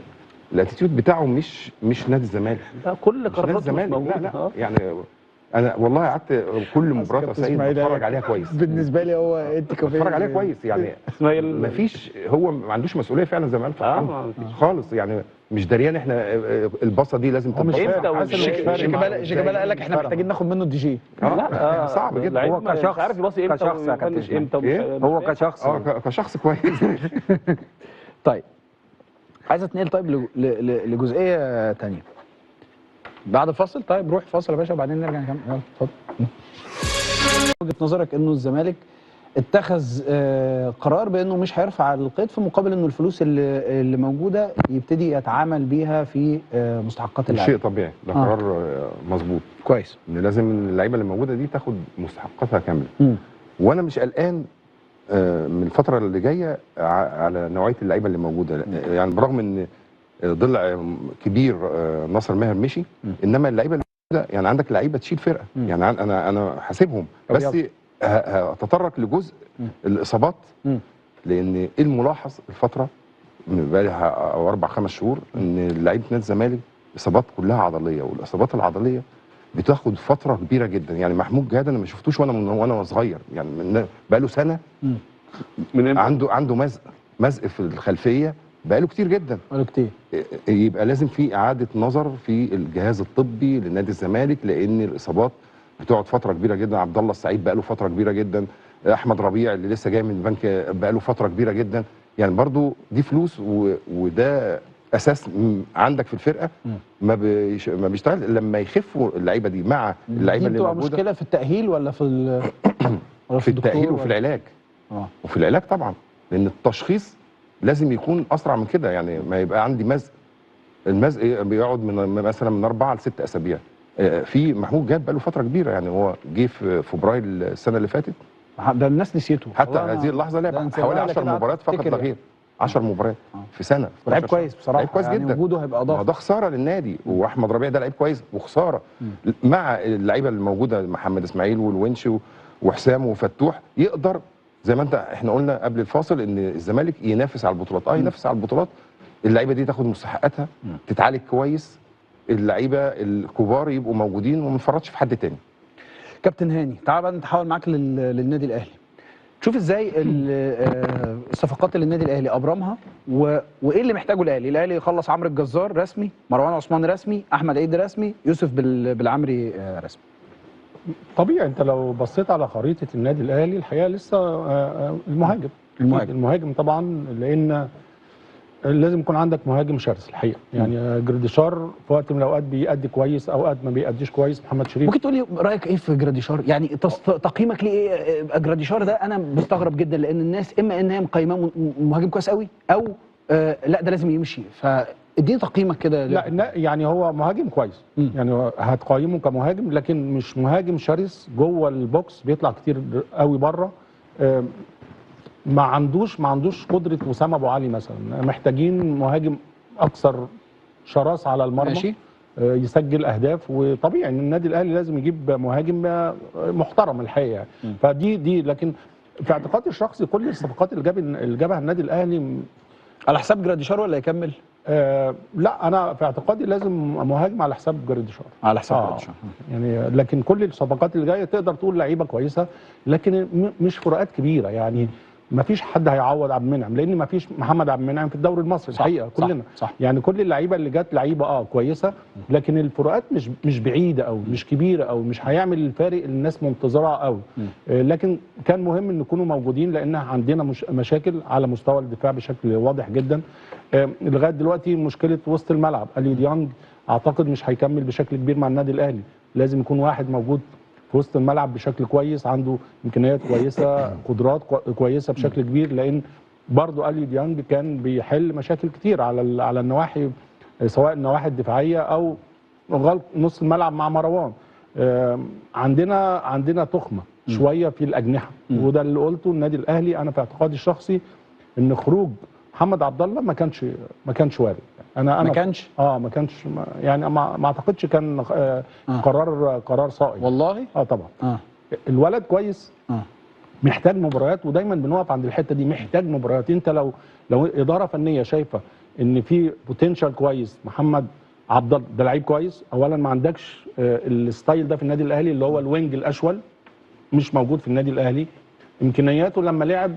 attitude بتاعه مش نادي الزمالك. لا، كل قراراته مش موجودة. لا لا، يعني انا والله قعدت كل مباراة يا سيد بتفرج عليها كويس. بالنسبة لي هو انت كوفيه بتفرج عليها كويس يعني. مفيش، هو ما عندوش مسؤولية فعلا زي ما قال فتحي خالص يعني، مش دريان احنا الباصه دي لازم تبقى. شيكابالا قال لك احنا محتاجين ناخد منه الدي جي. لا، صعب جدا. هو كشخص عارف يباصي امتى كشخص يا كابتن، هو كشخص كشخص كويس. طيب عايز اتنقل طيب لجزئيه ثانية بعد فاصل. طيب روح فاصل يا باشا وبعدين نرجع نكمل. يلا اتفضل. وجهة نظرك انه الزمالك اتخذ قرار بانه مش هيرفع القيد في مقابل انه الفلوس اللي موجودة يبتدي يتعامل بيها في مستحقات اللعيبة. شيء طبيعي، ده قرار مظبوط كويس، ان لازم اللعيبة اللي موجودة دي تاخد مستحقاتها كاملة. وانا مش قلقان من الفترة اللي جاية على نوعية اللعيبة اللي موجودة، يعني برغم ان ضلع كبير ناصر ماهر مشي، انما اللعيبة اللي يعني عندك لعيبة تشيل فرقه، يعني انا حاسبهم، بس هتطرق لجزء الاصابات، لان ايه الملاحظ الفترة من بقالها او 4 5 شهور ان لعيبة نادي الزمالك اصابات كلها عضلية، والاصابات العضلية بتاخد فترة كبيرة جدا. يعني محمود جهاد انا ما شفتوش وانا صغير، يعني بقاله سنة من عنده مزق في الخلفية بقاله كتير جدا، بقاله كتير. يبقى لازم في اعاده نظر في الجهاز الطبي لنادي الزمالك، لان الاصابات بتقعد فترة كبيرة جدا. عبد الله السعيد بقاله فترة كبيرة جدا، احمد ربيع اللي لسه جاي من البنك بقاله فترة كبيرة جدا. يعني برضو دي فلوس وده اساس عندك في الفرقة، ما بيشتغل لما يخفوا اللعيبة دي مع اللعيبة اللي موجودة. مشكلة في التاهيل ولا في ولا في التاهيل وفي العلاج؟ وفي العلاج طبعا، لان التشخيص لازم يكون اسرع من كده. يعني ما يبقى عندي مزق، المزق بيقعد من مثلا من 4 ل 6 اسابيع، في محمود جاد بقاله فترة كبيرة، يعني هو جه في فبراير السنة اللي فاتت، ده الناس نسيته حتى هذه اللحظة لعب حوالي 10 مباريات فقط لا غير، 10 مباريات في سنة. لعيب كويس بصراحة، لعيب كويس يعني جدا، وجوده هيبقى اضافه. ده خسارة للنادي. واحمد ربيع ده لعيب كويس وخسارة مع اللعيبة الموجودة، محمد اسماعيل والونش وحسام وفتوح. يقدر زي ما انت احنا قلنا قبل الفاصل ان الزمالك ينافس على البطولات، ينافس على البطولات. اللعيبة دي تاخد مستحقاتها، تتعالج كويس، اللعيبة الكبار يبقوا موجودين وما نفرطش في حد تاني. كابتن هاني، تعال بقى نتحول معاك للنادي الاهلي. تشوف ازاي الصفقات اللي النادي الاهلي ابرمها وايه اللي محتاجه الاهلي؟ الاهلي خلص عمرو الجزار رسمي، مروان عثمان رسمي، احمد عيد رسمي، يوسف بالعمري رسمي. طبيعي انت لو بصيت على خريطة النادي الاهلي الحقيقة لسه المهاجم طبعا، لان لازم يكون عندك مهاجم شرس الحقيقة. يعني جراديشار في وقت من الاوقات بيأدي كويس، اوقات ما بيأديش كويس. محمد شريف، ممكن تقول لي رايك ايه في جراديشار؟ يعني تقييمك ليه ايه جراديشار ده؟ انا مستغرب جدا، لان الناس اما ان هي مقيماه مهاجم كويس قوي، او لا ده لازم يمشي. فاديني تقييمك كده. لا يعني هو مهاجم كويس، يعني هتقيمه كمهاجم، لكن مش مهاجم شرس جوه ال box، بيطلع كتير قوي بره. ما عندوش قدره وسام ابو علي مثلا. محتاجين مهاجم اكثر شراسة على المرمى، ماشي، يسجل اهداف. وطبيعي ان النادي الاهلي لازم يجيب مهاجم محترم الحقيقة. فدي لكن في اعتقادي الشخصي كل الصفقات اللي جابها النادي الاهلي على حساب جراديشار ولا يكمل؟ لا، انا في اعتقادي لازم مهاجم على حساب جراديشار، على حساب جراديشار يعني. لكن كل الصفقات اللي جاية تقدر تقول لعيبة كويسة، لكن مش فروقات كبيرة. يعني ما فيش حد هيعوض عبد المنعم، لان ما فيش محمد عبد المنعم في الدوري المصري الحقيقة كلنا. صح. يعني كل اللعيبة اللي جت لعيبة كويسة، لكن الفروقات مش بعيدة او مش كبيرة او مش هيعمل الفارق اللي الناس منتظراه قوي. لكن كان مهم ان يكونوا موجودين، لان عندنا مشاكل على مستوى الدفاع بشكل واضح جدا. لغاية دلوقتي مشكلة وسط الملعب، اليو ديانج اعتقد مش هيكمل بشكل كبير مع النادي الاهلي، لازم يكون واحد موجود في وسط الملعب بشكل كويس، عنده امكانيات كويسة، قدرات كويسة بشكل كبير، لان برضو اليو ديانج كان بيحل مشاكل كتير على النواحي، سواء النواحي الدفاعية او غلق نص الملعب مع مروان. عندنا تخمة شوية في الاجنحة، وده اللي قلته النادي الاهلي. انا في اعتقادي الشخصي ان خروج محمد عبد الله ما كانش وارد. انا ما كانش ما كانش يعني ما اعتقدش كان قرار صائب والله. طبعا الولد كويس، محتاج مباريات، ودايما بنقف عند الحتة دي، محتاج مباريات. انت لو ادارة فنية شايفه ان في potential كويس، محمد عبد الله ده لعيب كويس، اولا ما عندكش ال style ده في النادي الاهلي اللي هو ال wing الاشول، مش موجود في النادي الاهلي. امكانياته لما لعب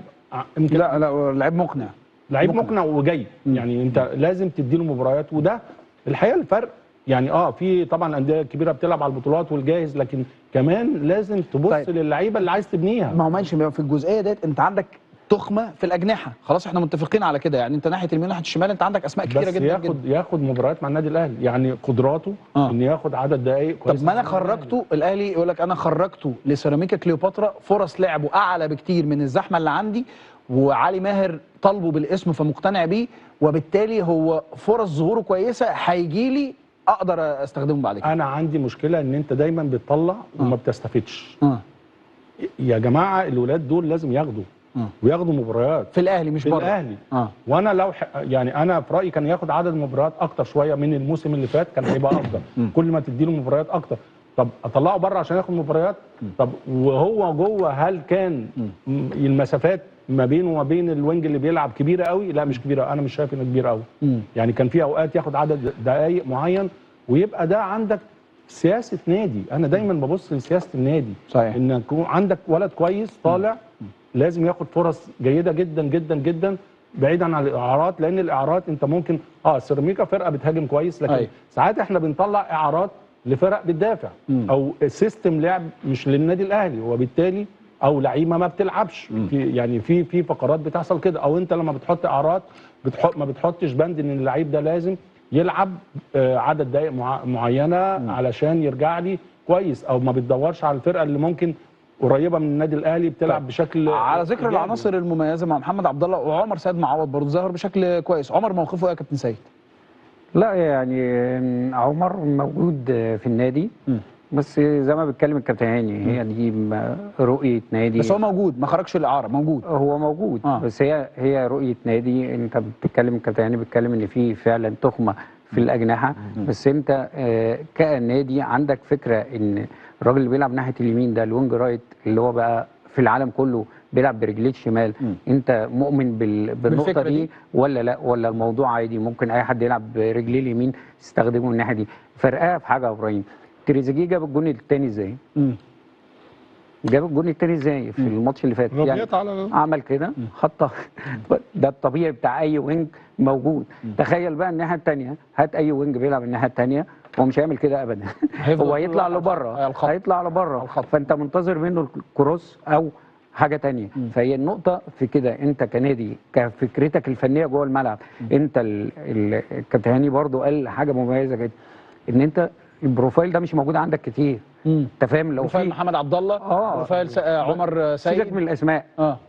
لا لعيب مقنع، لعيب مقنع وجيد، يعني انت لازم تديله مباريات. وده الحقيقة الفرق يعني. في طبعا الاندية الكبيرة بتلعب على البطولات والجاهز، لكن كمان لازم تبص طيب. للعيبة اللي عايز تبنيها. ما هو ماشي في الجزئية ديت، انت عندك تخمة في الاجنحة، خلاص احنا متفقين على كده. يعني انت ناحية اليمين وناحية الشمال انت عندك اسماء كتيرة جدا ياخد جدا. ياخد مباريات مع النادي الاهلي، يعني قدراته ان ياخد عدد دقائق كويس. طب ما انا خرجته الاهلي يقول لك انا خرجته لسيراميكا كليوباترا، فرص لعبه اعلى بكتير من الزحمة اللي عندي، وعلي ماهر طالبه بالاسم فمقتنع بيه، وبالتالي هو فرص ظهوره كويسة، هيجي لي اقدر استخدمه بعد كده. انا عندي مشكلة ان انت دايما بتطلع وما بتستفدش. يا جماعة الولاد دول لازم ياخدوا وياخدوا مباريات في الاهلي مش بره الاهلي. وانا لو يعني انا في رايي كان ياخد عدد مباريات اكتر شوية من الموسم اللي فات، كان هيبقى افضل. كل ما تديله مباريات اكتر، طب اطلعه بره عشان ياخد مباريات، طب وهو جوه هل كان المسافات ما بينه وما بين ال wing اللي بيلعب كبيرة قوي؟ لا مش كبيرة، انا مش شايف انها كبيرة قوي. يعني كان في اوقات ياخد عدد دقائق معين، ويبقى ده عندك سياسة نادي. انا دايما ببص لسياسه النادي. صحيح. ان يكون عندك ولد كويس طالع لازم ياخد فرص جيدة جدا جدا جدا، بعيدا عن الاعارات، لان الاعارات انت ممكن سيراميكا فرقه بتهاجم كويس، لكن ساعات احنا بنطلع اعارات لفرق بتدافع او system لعب مش للنادي الاهلي، وبالتالي او لعيبة ما بتلعبش في يعني في فقرات بتحصل كده. او انت لما بتحط اعارات ما بتحطش بند ان اللعيب ده لازم يلعب عدد دقائق معينة علشان يرجع لي كويس، او ما بتدورش على الفرقة اللي ممكن قريبه من النادي الاهلي بتلعب طيب. بشكل. على ذكر العناصر المميزة مع محمد عبد الله وعمر سيد معوض برضه ظهر بشكل كويس. عمر موقفه ايه يا كابتن سيد؟ لا يعني عمر موجود في النادي، بس زي ما بيتكلم الكابتن هاني هي دي رؤية نادي. بس هو موجود، ما خرجش الاعارة، موجود. هو موجود بس هي رؤية نادي. انت بتتكلم الكابتن هاني بيتكلم ان في فعلا تخمة في الاجنحة، بس انت كنادي عندك فكرة ان الراجل اللي بيلعب ناحية اليمين ده ال wing right اللي هو بقى في العالم كله بيلعب برجليه الشمال، انت مؤمن بالنقطة دي ولا لا؟ ولا الموضوع عادي ممكن اي حد يلعب برجليه اليمين تستخدمه الناحية دي؟ فرقها في حاجة يا ابراهيم، تريزيجيه جاب الجون الثاني ازاي؟ جاب الجون الثاني ازاي في الماتش اللي فات؟ يعني عمل كده حطه، ده الطبيعي بتاع اي wing موجود. تخيل بقى الناحية الثانية، هات اي wing بيلعب الناحية الثانية هو مش هيعمل كده ابدا، هو هيطلع لبره، هيطلع لبره، فانت منتظر منه ال cross او حاجة ثانية. فهي النقطة في كده، انت كنادي كفكرتك الفنية جوه الملعب، انت الكابتن هاني برضو قال حاجة مميزة جدا، ان انت ال profile ده مش موجود عندك كتير. انت فاهم؟ لو profile محمد عبد الله، profile عمر سيد، سيبك من الاسماء،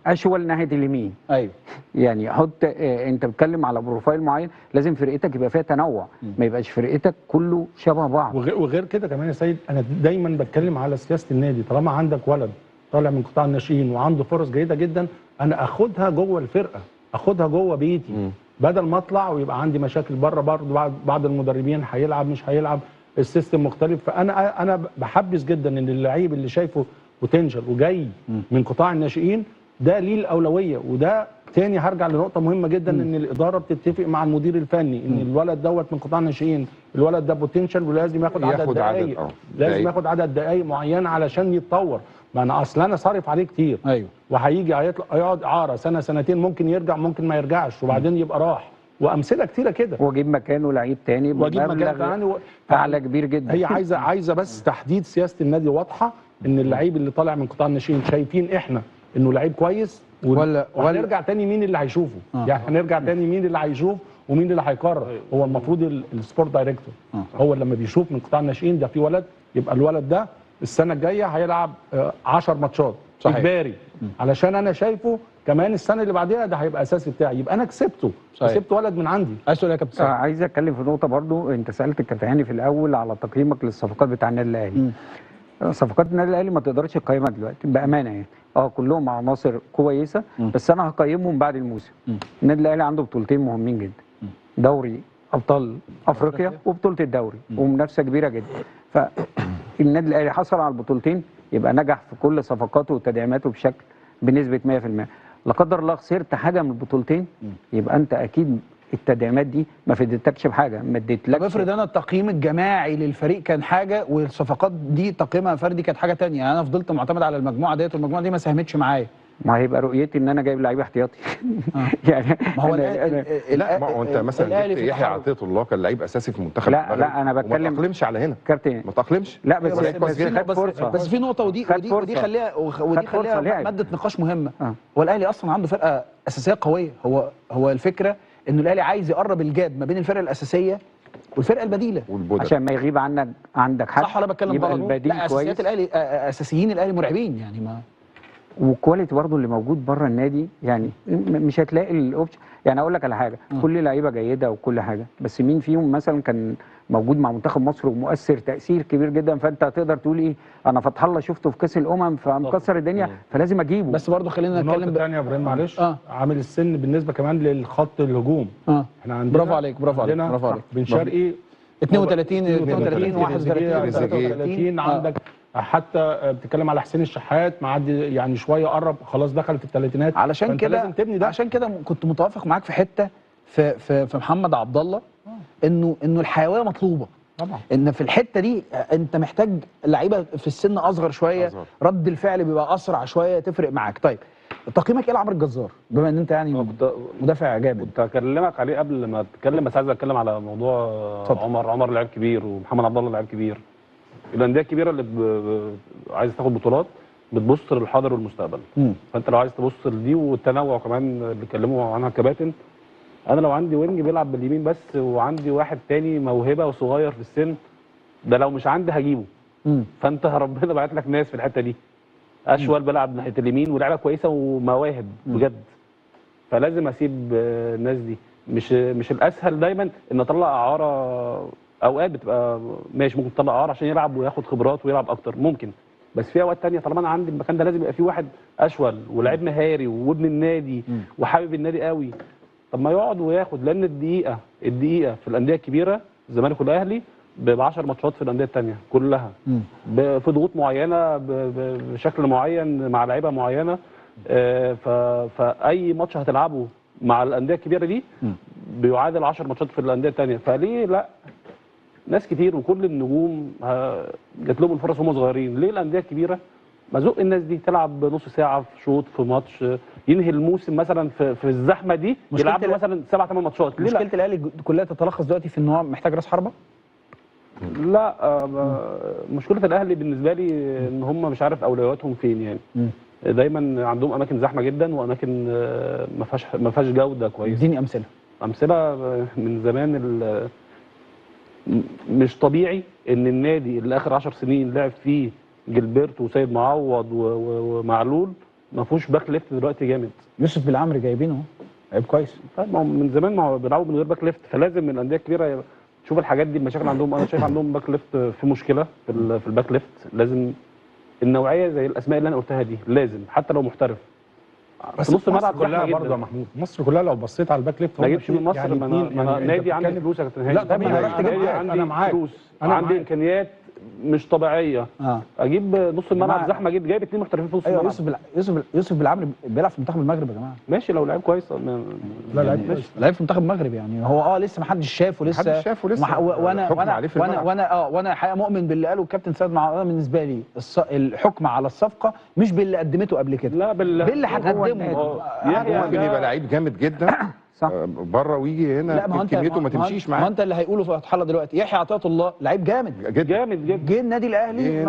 اشول ناحية اليمين. ايوه يعني حط، انت بتتكلم على profile معين، لازم فرقتك يبقى فيها تنوع، ما يبقاش فرقتك كله شبه بعض. وغير كده كمان يا سيد، انا دايما بتكلم على سياسة النادي. طالما عندك ولد طالع من قطاع الناشئين وعنده فرص جيدة جدا، انا اخدها جوه الفرقة، اخدها جوه بيتي، بدل ما اطلع ويبقى عندي مشاكل بره. برضه بعض المدربين هيلعب مش هيلعب، ال system مختلف. فانا انا بحبس جدا ان اللعيب اللي شايفه potential وجاي من قطاع الناشئين ده ليه الاولوية. وده تاني هرجع لنقطة مهمة جدا، ان الادارة بتتفق مع المدير الفني ان الولد دوت من قطاع الناشئين، الولد ده potential ولازم ياخد عدد دقائق، لازم ياخد عدد دقائق معينة علشان يتطور. ما انا اصل انا صارف عليه كتير، ايوه، وهيجي هيقعد اعاره سنة سنتين، ممكن يرجع ممكن ما يرجعش، وبعدين يبقى راح. وامثلة كتيرة كده، واجيب مكانه لعيب تاني، واجيب مكان تاني اعلى كبير جدا. هي عايزه بس تحديد سياسة النادي واضحة، ان اللعيب اللي طالع من قطاع الناشئين شايفين احنا انه لعيب كويس، ولا هنرجع تاني مين اللي هيشوفه؟ يعني هنرجع تاني مين اللي هيشوف ومين اللي هيقرر؟ هو المفروض ال sport director هو لما بيشوف من قطاع الناشئين ده في ولد، يبقى الولد ده السنة الجاية هيلعب 10 ماتشات اجباري، علشان انا شايفه كمان السنة اللي بعديها ده هيبقى اساسي بتاعي، يبقى انا كسبته، كسبت ولد من عندي. عايز تقول يا كابتن؟ عايز اتكلم في نقطة برضو، انت سالت الكابتن هاني في الاول على تقييمك للصفقات بتاع النادي الاهلي. صفقات النادي الاهلي ما تقدرش تقيمها دلوقتي بامانه، يعني كلهم عناصر كويسة، بس انا هقيمهم بعد الموسم. النادي الاهلي عنده بطولتين مهمين جدا، دوري ابطال افريقيا وبطولة الدوري، ومنافسه كبيرة جدا. فالنادي الاهلي حصل على البطولتين، يبقى نجح في كل صفقاته وتدعيماته بشكل بنسبة 100%. لا قدر الله خسرت حاجة من البطولتين، يبقى انت اكيد التدعيمات دي ما فادتكش بحاجة، ما اديتلكش. طب افرض انا التقييم الجماعي للفريق كان حاجة، والصفقات دي تقييمها فردي كانت حاجة ثانية، يعني انا فضلت معتمد على المجموعة ديت والمجموعة دي ما ساهمتش معايا. ما هيبقى رؤيتي ان انا جايب لعيب احتياطي. يعني ما هو لا، ما هو انت مثلا جبت يحيى عطية الله كان لعيب اساسي في المنتخب. لا لا، انا بتكلم ما تاقلمش على هنا كابتن، ما تاقلمش. لا بس خد فرصة. بس في نقطة، ودي ودي خليها ودي خليها مادة نقاش مهمة. هو الاهلي اصلا عنده فرقه اساسية قوية. هو الفكرة انه الاهلي عايز يقرب ال gap ما بين الفرقة الاساسية والفرقة البديلة، عشان ما يغيب عنك عندك حد. صح ولا بتكلم غلط؟ لا، اساسيات الاهلي، اساسيين الاهلي مرعبين يعني. ما وال quality برضه اللي موجود بره النادي، يعني مش هتلاقي ال option. يعني اقول لك على حاجة، كل لعيبة جيدة وكل حاجة، بس مين فيهم مثلا كان موجود مع منتخب مصر ومؤثر تاثير كبير جدا، فانت هتقدر تقول ايه، انا فتح الله شفته في كاس الامم فمكسر الدنيا فلازم اجيبه. بس برضه خلينا نتكلم نقطة ثانية يا ابراهيم معلش، عامل السن بالنسبة كمان للخط الهجوم. احنا عندنا برافو عليك، برافو عليك، برافو عليك. بن شرقي 32 32 31 33، عندك حتى بتتكلم على حسين الشحات معدي يعني شوية، قرب خلاص دخل في الثلاثينات. علشان كده لازم تبني ده. عشان كده كنت متوافق معاك في حتة في في, في محمد عبد الله، انه الحيوية مطلوبه طبعا، ان في الحتة دي انت محتاج لعيبة في السن اصغر شوية، رد الفعل بيبقى اسرع شوية، تفرق معاك. طيب تقييمك ايه لعمرو الجزار بما ان انت يعني مدافع جامد؟ كنت هكلمك عليه قبل ما اتكلم، بس عايز اتكلم على موضوع عمر. عمر لعيب كبير، ومحمد عبد الله لعيب كبير. الاندية الكبيرة اللي عايزه تاخد بطولات بتبص للحاضر والمستقبل. فانت لو عايز تبص لدي والتنوع كمان اللي اتكلموا عنها الكباتن، انا لو عندي wing بيلعب باليمين بس وعندي واحد تاني موهبة وصغير في السن، ده لو مش عندي هجيبه. فانت ربنا بعت لك ناس في الحتة دي. اشول بلعب ناحية اليمين ولعبه كويسة ومواهب بجد، فلازم اسيب الناس دي. مش الاسهل دايما ان اطلع اعاره. اوقات بتبقى ماشي، ممكن تطلع اعاره عشان يلعب وياخد خبرات ويلعب اكتر، ممكن، بس في اوقات ثانية طالما انا عندي المكان ده لازم يبقى فيه واحد اشول ولاعيب مهاري وابن النادي وحابب النادي قوي. طب ما يقعد وياخد، لان الدقيقة في الاندية الكبيرة الزمالك والاهلي ب 10 ماتشات في الاندية الثانية كلها، في ضغوط معينة، بشكل معين، مع لعيبة معينة. فاي ماتش هتلعبه مع الاندية الكبيرة دي بيعادل 10 ماتشات في الاندية الثانية. فليه لا؟ ناس كتير وكل النجوم جات لهم الفرص وهم صغيرين، ليه الاندية الكبيرة ما زق الناس دي تلعب نص ساعة في شوط في ماتش، ينهي الموسم مثلا في الزحمة دي، يلعب مثلا 7 8 ماتشات. ليه مشكلة الاهلي كلها تتلخص دلوقتي في ان هو محتاج راس حربه؟ لا، مشكلة الاهلي بالنسبة لي ان هم مش عارف اولوياتهم فين يعني. دايما عندهم اماكن زحمة جدا واماكن ما فيهاش جوده كويسة. اديني امثلة. امثلة من زمان. مش طبيعي ان النادي اللي اخر 10 سنين لعب فيه جilberto وسيد معوض ومعلول ما فيهوش back left دلوقتي جامد. يوسف بالعمري جايبينه اهو، لعيب كويس. طيب ما هو من زمان ما هو بيلعبوا من غير back left، فلازم الاندية الكبيرة تشوف الحاجات دي، المشاكل عندهم. انا شايف عندهم back left في مشكلة في ال back left. لازم النوعية زي الاسماء اللي انا قلتها دي، لازم حتى لو محترف. بس نص الملعب كلها برضه يا محمود، مصر كلها لو بصيت على ال back left ما اجيبش من مصر. يعني ما انا نادي عندي فلوس يا كابتن هاني. لا طبعا انا رحت جبت، انا معاك، انا عندي امكانيات مش طبيعية. اجيب نص الملعب زحمة جدا، جايب 2 محترفين في نص الملعب. ايوه يوسف بالعمري بيلعب في منتخب المغرب يا جماعة. ماشي لو لعيب كويس. لا لعيب كويس، لعيب في منتخب المغرب يعني. هو لسه ما حدش شافه لسه، محدش شافه لسه. وانا وانا وانا وانا وانا الحقيقة مؤمن باللي قاله الكابتن سيد معوض. انا بالنسبة لي الحكم على الصفقة مش باللي قدمته قبل كده، لا باللي هتقدمه. ممكن يبقى لعيب جامد جدا صح بره ويجي هنا كميته ما تمشيش معاه. ما انت اللي هيقوله في الحلقة دلوقتي، يحيى عطية الله لعيب جامد جدا، جامد جدا، جه النادي الاهلي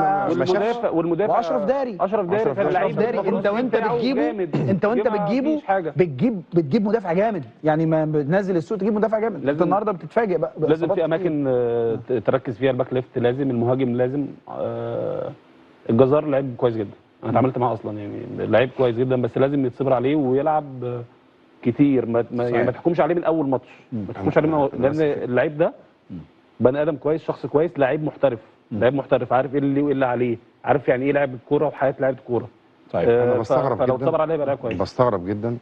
والمدافع واشرف داري. اشرف داري انت وانت بتجيبه، انت وانت بتجيبه بتجيب مدافع جامد يعني، ما بتنزل السوق تجيب مدافع جامد. انت النهارده بتتفاجئ بقى. لازم في اماكن تركز فيها ال back left، لازم المهاجم، لازم الجزار لعيب كويس جدا، انا اتعاملت معاه اصلا يعني، لعيب كويس جدا، بس لازم يتصبر عليه ويلعب كتير. ما يعني ما تحكمش عليه من اول ماتش، ما تحكمش عليه من أول، لان اللعيب ده بني ادم كويس، شخص كويس، لعيب محترف، لعيب محترف، عارف ايه اللي وايه اللي عليه، عارف يعني ايه لعب كورة وحياه لعيبة كورة. طيب انا بستغرب جدا، فلو اتصبر عليه يبقى لعيب كويس. بستغرب جدا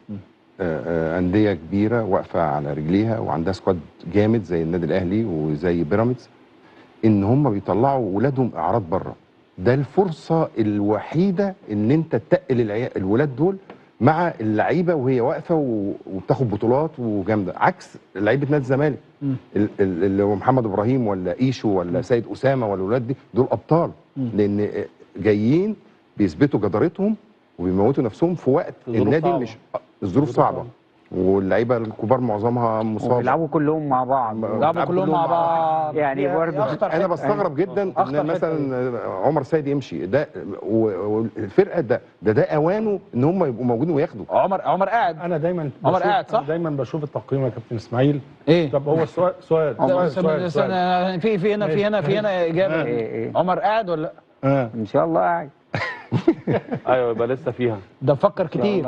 اندية كبيرة واقفة على رجليها وعندها squad جامد زي النادي الاهلي وزي بيراميدز، ان هم بيطلعوا ولادهم اعراض بره. ده الفرصة الوحيدة ان انت تتقل الولاد دول مع اللعيبة وهي واقفة وبتاخد بطولات وجامده، عكس لعيبة نادي الزمالك اللي هو محمد ابراهيم ولا ايشو ولا سيد اسامة ولا الولاد دي، دول ابطال، لان جايين بيثبتوا جدارتهم وبيموتوا نفسهم في وقت النادي مش الظروف صعبة، واللعيبة الكبار معظمها مصابه، بيلعبوا كلهم مع بعض، بيلعبوا كلهم مع بعض يعني. برضه انا بستغرب جدا ان مثلا عمر سيد يمشي ده والفرقة ده اوانه ان هم يبقوا موجودين وياخدوا. عمر قاعد. انا دايما عمر قاعد صح؟ دايما بشوف التقييم يا كابتن اسماعيل. ايه؟ طب هو السؤال سؤال سؤال, سؤال. في هنا في هنا في هنا اجابه. عمر قاعد ولا لا؟ ان شاء الله قاعد. ايوه يبقى لسه فيها ده. فكر كتير،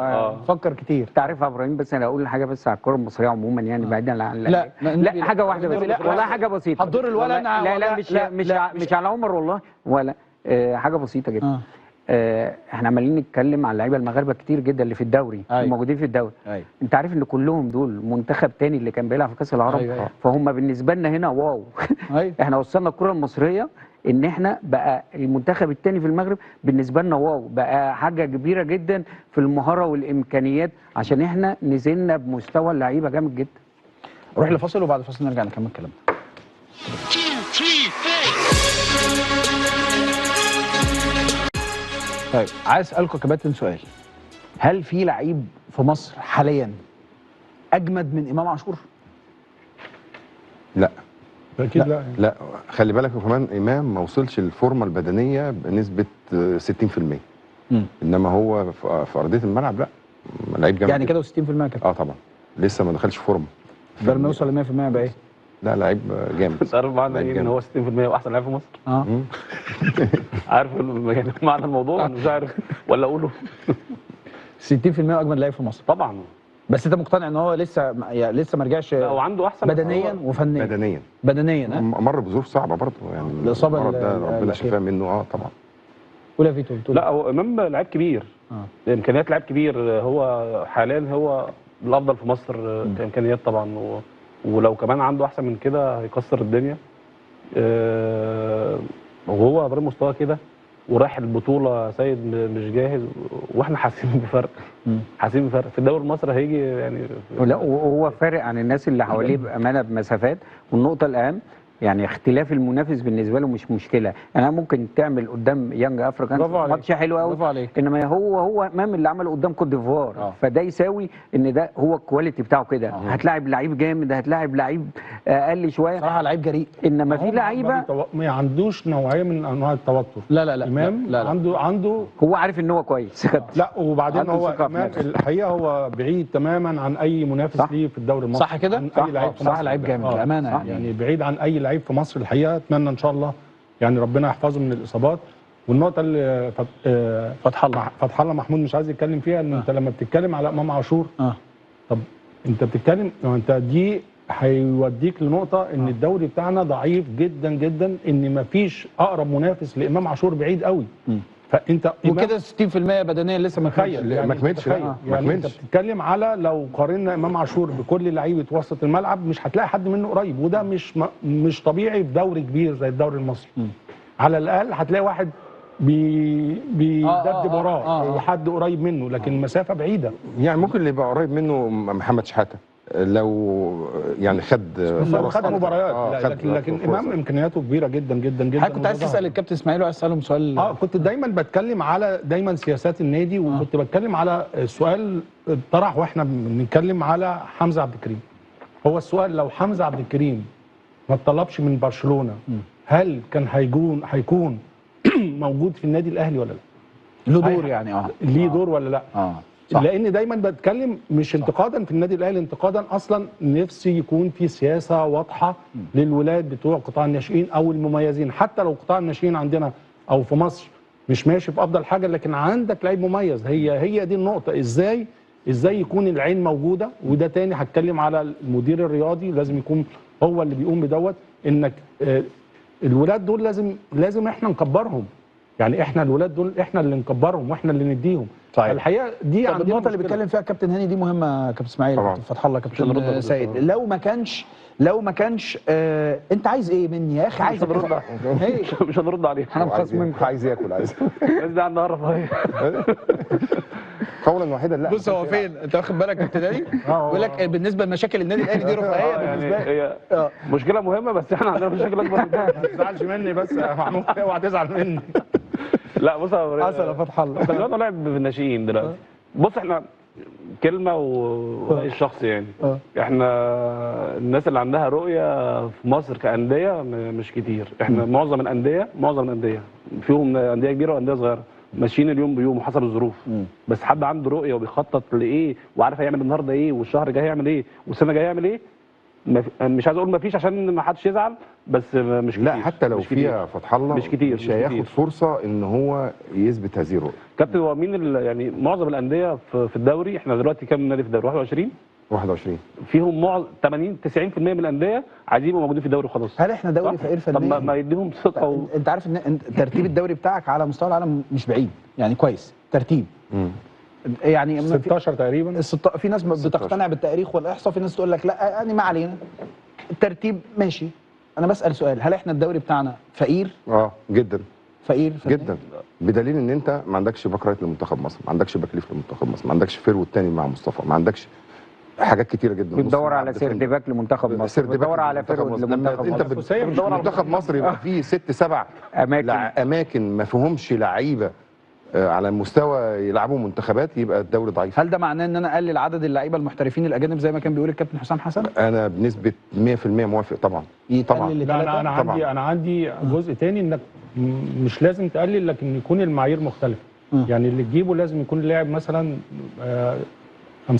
فكر كتير. تعرف يا ابراهيم، بس انا اقول حاجة بس على الكره المصرية عموما يعني، بعيدا عن لا لا حاجة واحدة بس، والله حاجة بسيطة. هتضر الولا. لا لا مش لا مش لا مش على عمر والله، ولا حاجة بسيطة جدا. احنا عمالين نتكلم على اللعيبة المغاربة كتير جدا اللي في الدوري، الموجودين في الدوري. انت عارف ان كلهم دول منتخب تاني اللي كان بيلعب في كاس العرب. فهم بالنسبة لنا هنا wow. احنا وصلنا الكره المصرية ان احنا بقى المنتخب الثاني في المغرب بالنسبة لنا wow، بقى حاجة كبيرة جدا في المهارة والامكانيات، عشان احنا نزلنا بمستوى اللعيبة جامد جدا. نروح لفاصل وبعد الفاصل نرجع نكمل كلامنا. طيب عايز اسالكم يا كباتن سؤال، هل في لعيب في مصر حاليا اجمد من امام عاشور؟ لا اكيد لا. لا خلي بالك كمان امام ما وصلش للفورمه البدنية بنسبة 60%. انما هو في ارضية الملعب لا لعيب جامد يعني كده 60% كده. طبعا لسه ما دخلش فورمه. ده لما يوصل ل 100% بقى ايه؟ لا لعيب جامد. انت عارف معنى ايه ان هو 60% واحسن لعيب في مصر؟ عارف معنى الموضوع؟ انا مش عارف ولا اقوله. 60% اجمد لعيب في مصر طبعا. بس انت مقتنع ان هو لسه ما رجعش؟ لا هو عنده احسن بدنيا وفنيا. بدنيا مر بظروف صعبة برضه يعني، الاصابة ده ربنا شفاه منه. طبعا. ولا فيتو بتقول؟ لا هو امام لعيب كبير، امكانيات لعيب كبير، هو حاليا هو الافضل في مصر كامكانيات طبعا، ولو كمان عنده احسن من كده هيكسر الدنيا. وهو بره مستواه كده ورايح البطولة سيد مش جاهز، واحنا حاسين بفرق، حاسين بفرق في الدوري المصري هيجي يعني. لا وهو فارق عن الناس اللي حواليه بامانه بمسافات. والنقطة الاهم يعني اختلاف المنافس بالنسبة له مش مشكلة، انا ممكن تعمل قدام يانج افريكانز ماتش حلو قوي، انما هو امام اللي عمله قدام كوت ديفوار، فده يساوي ان ده هو ال quality بتاعه كده. هتلاعب لعيب جامد، هتلاعب لعيب اقل شوية، صراحة لعيب جريء، انما في لعيبة ما عندوش نوعية من انواع التوتر. لا لا لا، امام لا لا. عنده هو عارف ان هو كويس. لا وبعدين هو امام الحقيقة هو بعيد تماما عن اي منافس ليه في الدوري المصري. صح كده؟ صح، لعيب جامد بامانه يعني بعيد عن اي لعيب في مصر الحقيقة. اتمنى ان شاء الله يعني ربنا يحفظه من الاصابات. والنقطة اللي فتح الله محمود مش عايز يتكلم فيها، ان انت لما بتتكلم على امام عاشور، طب انت بتتكلم انت دي هيوديك لنقطة ان الدوري بتاعنا ضعيف جدا جدا، ان مفيش اقرب منافس لامام عاشور بعيد قوي. فانت وكده 60% بدنيا لسه ما كملش، يعني ما كملش يعني. انت بتتكلم على لو قارنا امام عاشور بكل لعيبة وسط الملعب مش هتلاقي حد منه قريب، وده مش طبيعي في دوري كبير زي الدوري المصري. على الاقل هتلاقي واحد بيدبدب وراه وحد قريب منه، لكن المسافة بعيدة. يعني ممكن اللي يبقى قريب منه محمد شحاته لو يعني خد لو خد مباريات، لكن امام امكانياته كبيرة جدا جدا جدا. حضرتك كنت عايز تسال الكابتن اسماعيل وعايز اسالهم سؤال. كنت دايما بتكلم على دايما سياسات النادي، وكنت بتكلم على سؤال طرح واحنا بنتكلم على حمزة عبد الكريم. هو السؤال لو حمزة عبد الكريم ما اتطلبش من برشلونة، هل كان هيكون موجود في النادي الاهلي ولا لا؟ له دور يعني. ليه دور ولا لا؟ صح. لان دايما بتكلم مش انتقادا في النادي الاهلي، انتقادا اصلا نفسي يكون في سياسة واضحة للولاد بتوع قطاع الناشئين او المميزين. حتى لو قطاع الناشئين عندنا او في مصر مش ماشي في افضل حاجة، لكن عندك لعيب مميز. هي دي النقطة، ازاي يكون العين موجودة. وده تاني هتكلم على المدير الرياضي، لازم يكون هو اللي بيقوم بدوت، انك الولاد دول لازم احنا نكبرهم. يعني احنا الولاد دول احنا اللي نكبرهم واحنا اللي نديهم. طيب. الحقيقة دي طب النقطة اللي بيتكلم فيها كابتن هاني دي مهمة، كابتن اسماعيل، كابتن فتح الله، كابتن سيد. لو ما كانش انت عايز ايه مني يا اخي؟ عايز ارد، مش هنرد عليه، انا مخصم، عايز ياكل، عايز بس ده عندها رفاهية قولا واحدا. لا بص هو فين انت واخد بالك كابتن هاني؟ بيقول لك بالنسبة لمشاكل النادي الاهلي دي رفاهية بالنسبة لي، هي مشكلة مهمة، بس احنا عندنا مشاكل اكبر من كده. ما تزعلش مني بس يا محمود، اوعى تزعل مني. لا بص حصل يا فتح الله، خلي بالك لعب بالناشئين دلوقتي. بص احنا كلمة وراي الشخصي يعني، احنا الناس اللي عندها رؤية في مصر كانديه مش كتير. احنا معظم الاندية فيهم اندية كبيرة وانديه صغيرة، ماشيين اليوم بيوم وحسب الظروف. بس حد عنده رؤية وبيخطط لايه وعارف هيعمل النهارده ايه والشهر الجاي هيعمل ايه والسنة الجاية هيعمل ايه، مش عايز اقول ما فيش عشان ما حدش يزعل، بس مش كتير. لا حتى لو فيها فتح الله مش كتير، مش هياخد فرصة ان هو يثبت هذه الرؤية. كابتن هو مين يعني معظم الاندية في الدوري، احنا دلوقتي كام نادي في الدوري؟ 21 فيهم معظم 80 90% من الاندية عايزين يبقوا موجودين في الدوري وخلاص. هل احنا دوري فقير فنيا؟ طب ما يديهم ثقة انت عارف ان ترتيب الدوري بتاعك على مستوى العالم مش بعيد يعني، كويس ترتيب يعني 16 تقريبا. في ناس بتقتنع بالتاريخ والاحصاء، في ناس تقول لك لا يعني ما علينا الترتيب ماشي. انا بسال سؤال، هل احنا الدوري بتاعنا فقير؟ جدا فقير جدا، بدليل ان انت ما عندكش back right لمنتخب مصر، ما عندكش back left لمنتخب مصر، ما عندكش forward تاني مع مصطفى، ما عندكش حاجات كتيرة جدا. بتدور على third back لمنتخب مصر، بتدور على forward لمنتخب مصر. انت منتخب مصر يبقى فيه 6 7 اماكن ما فيهمش لعيبة على مستوى يلعبوا منتخبات، يبقى الدوري ضعيف. هل ده معناه ان انا اقلل عدد اللعيبة المحترفين الاجانب زي ما كان بيقول الكابتن حسام حسن؟ انا بنسبة 100% موافق طبعا. طبعا. لا انا عندي انا عندي جزء تاني، انك مش لازم تقلل، لكن يكون المعايير مختلفة. يعني اللي تجيبه لازم يكون لاعب مثلا 50%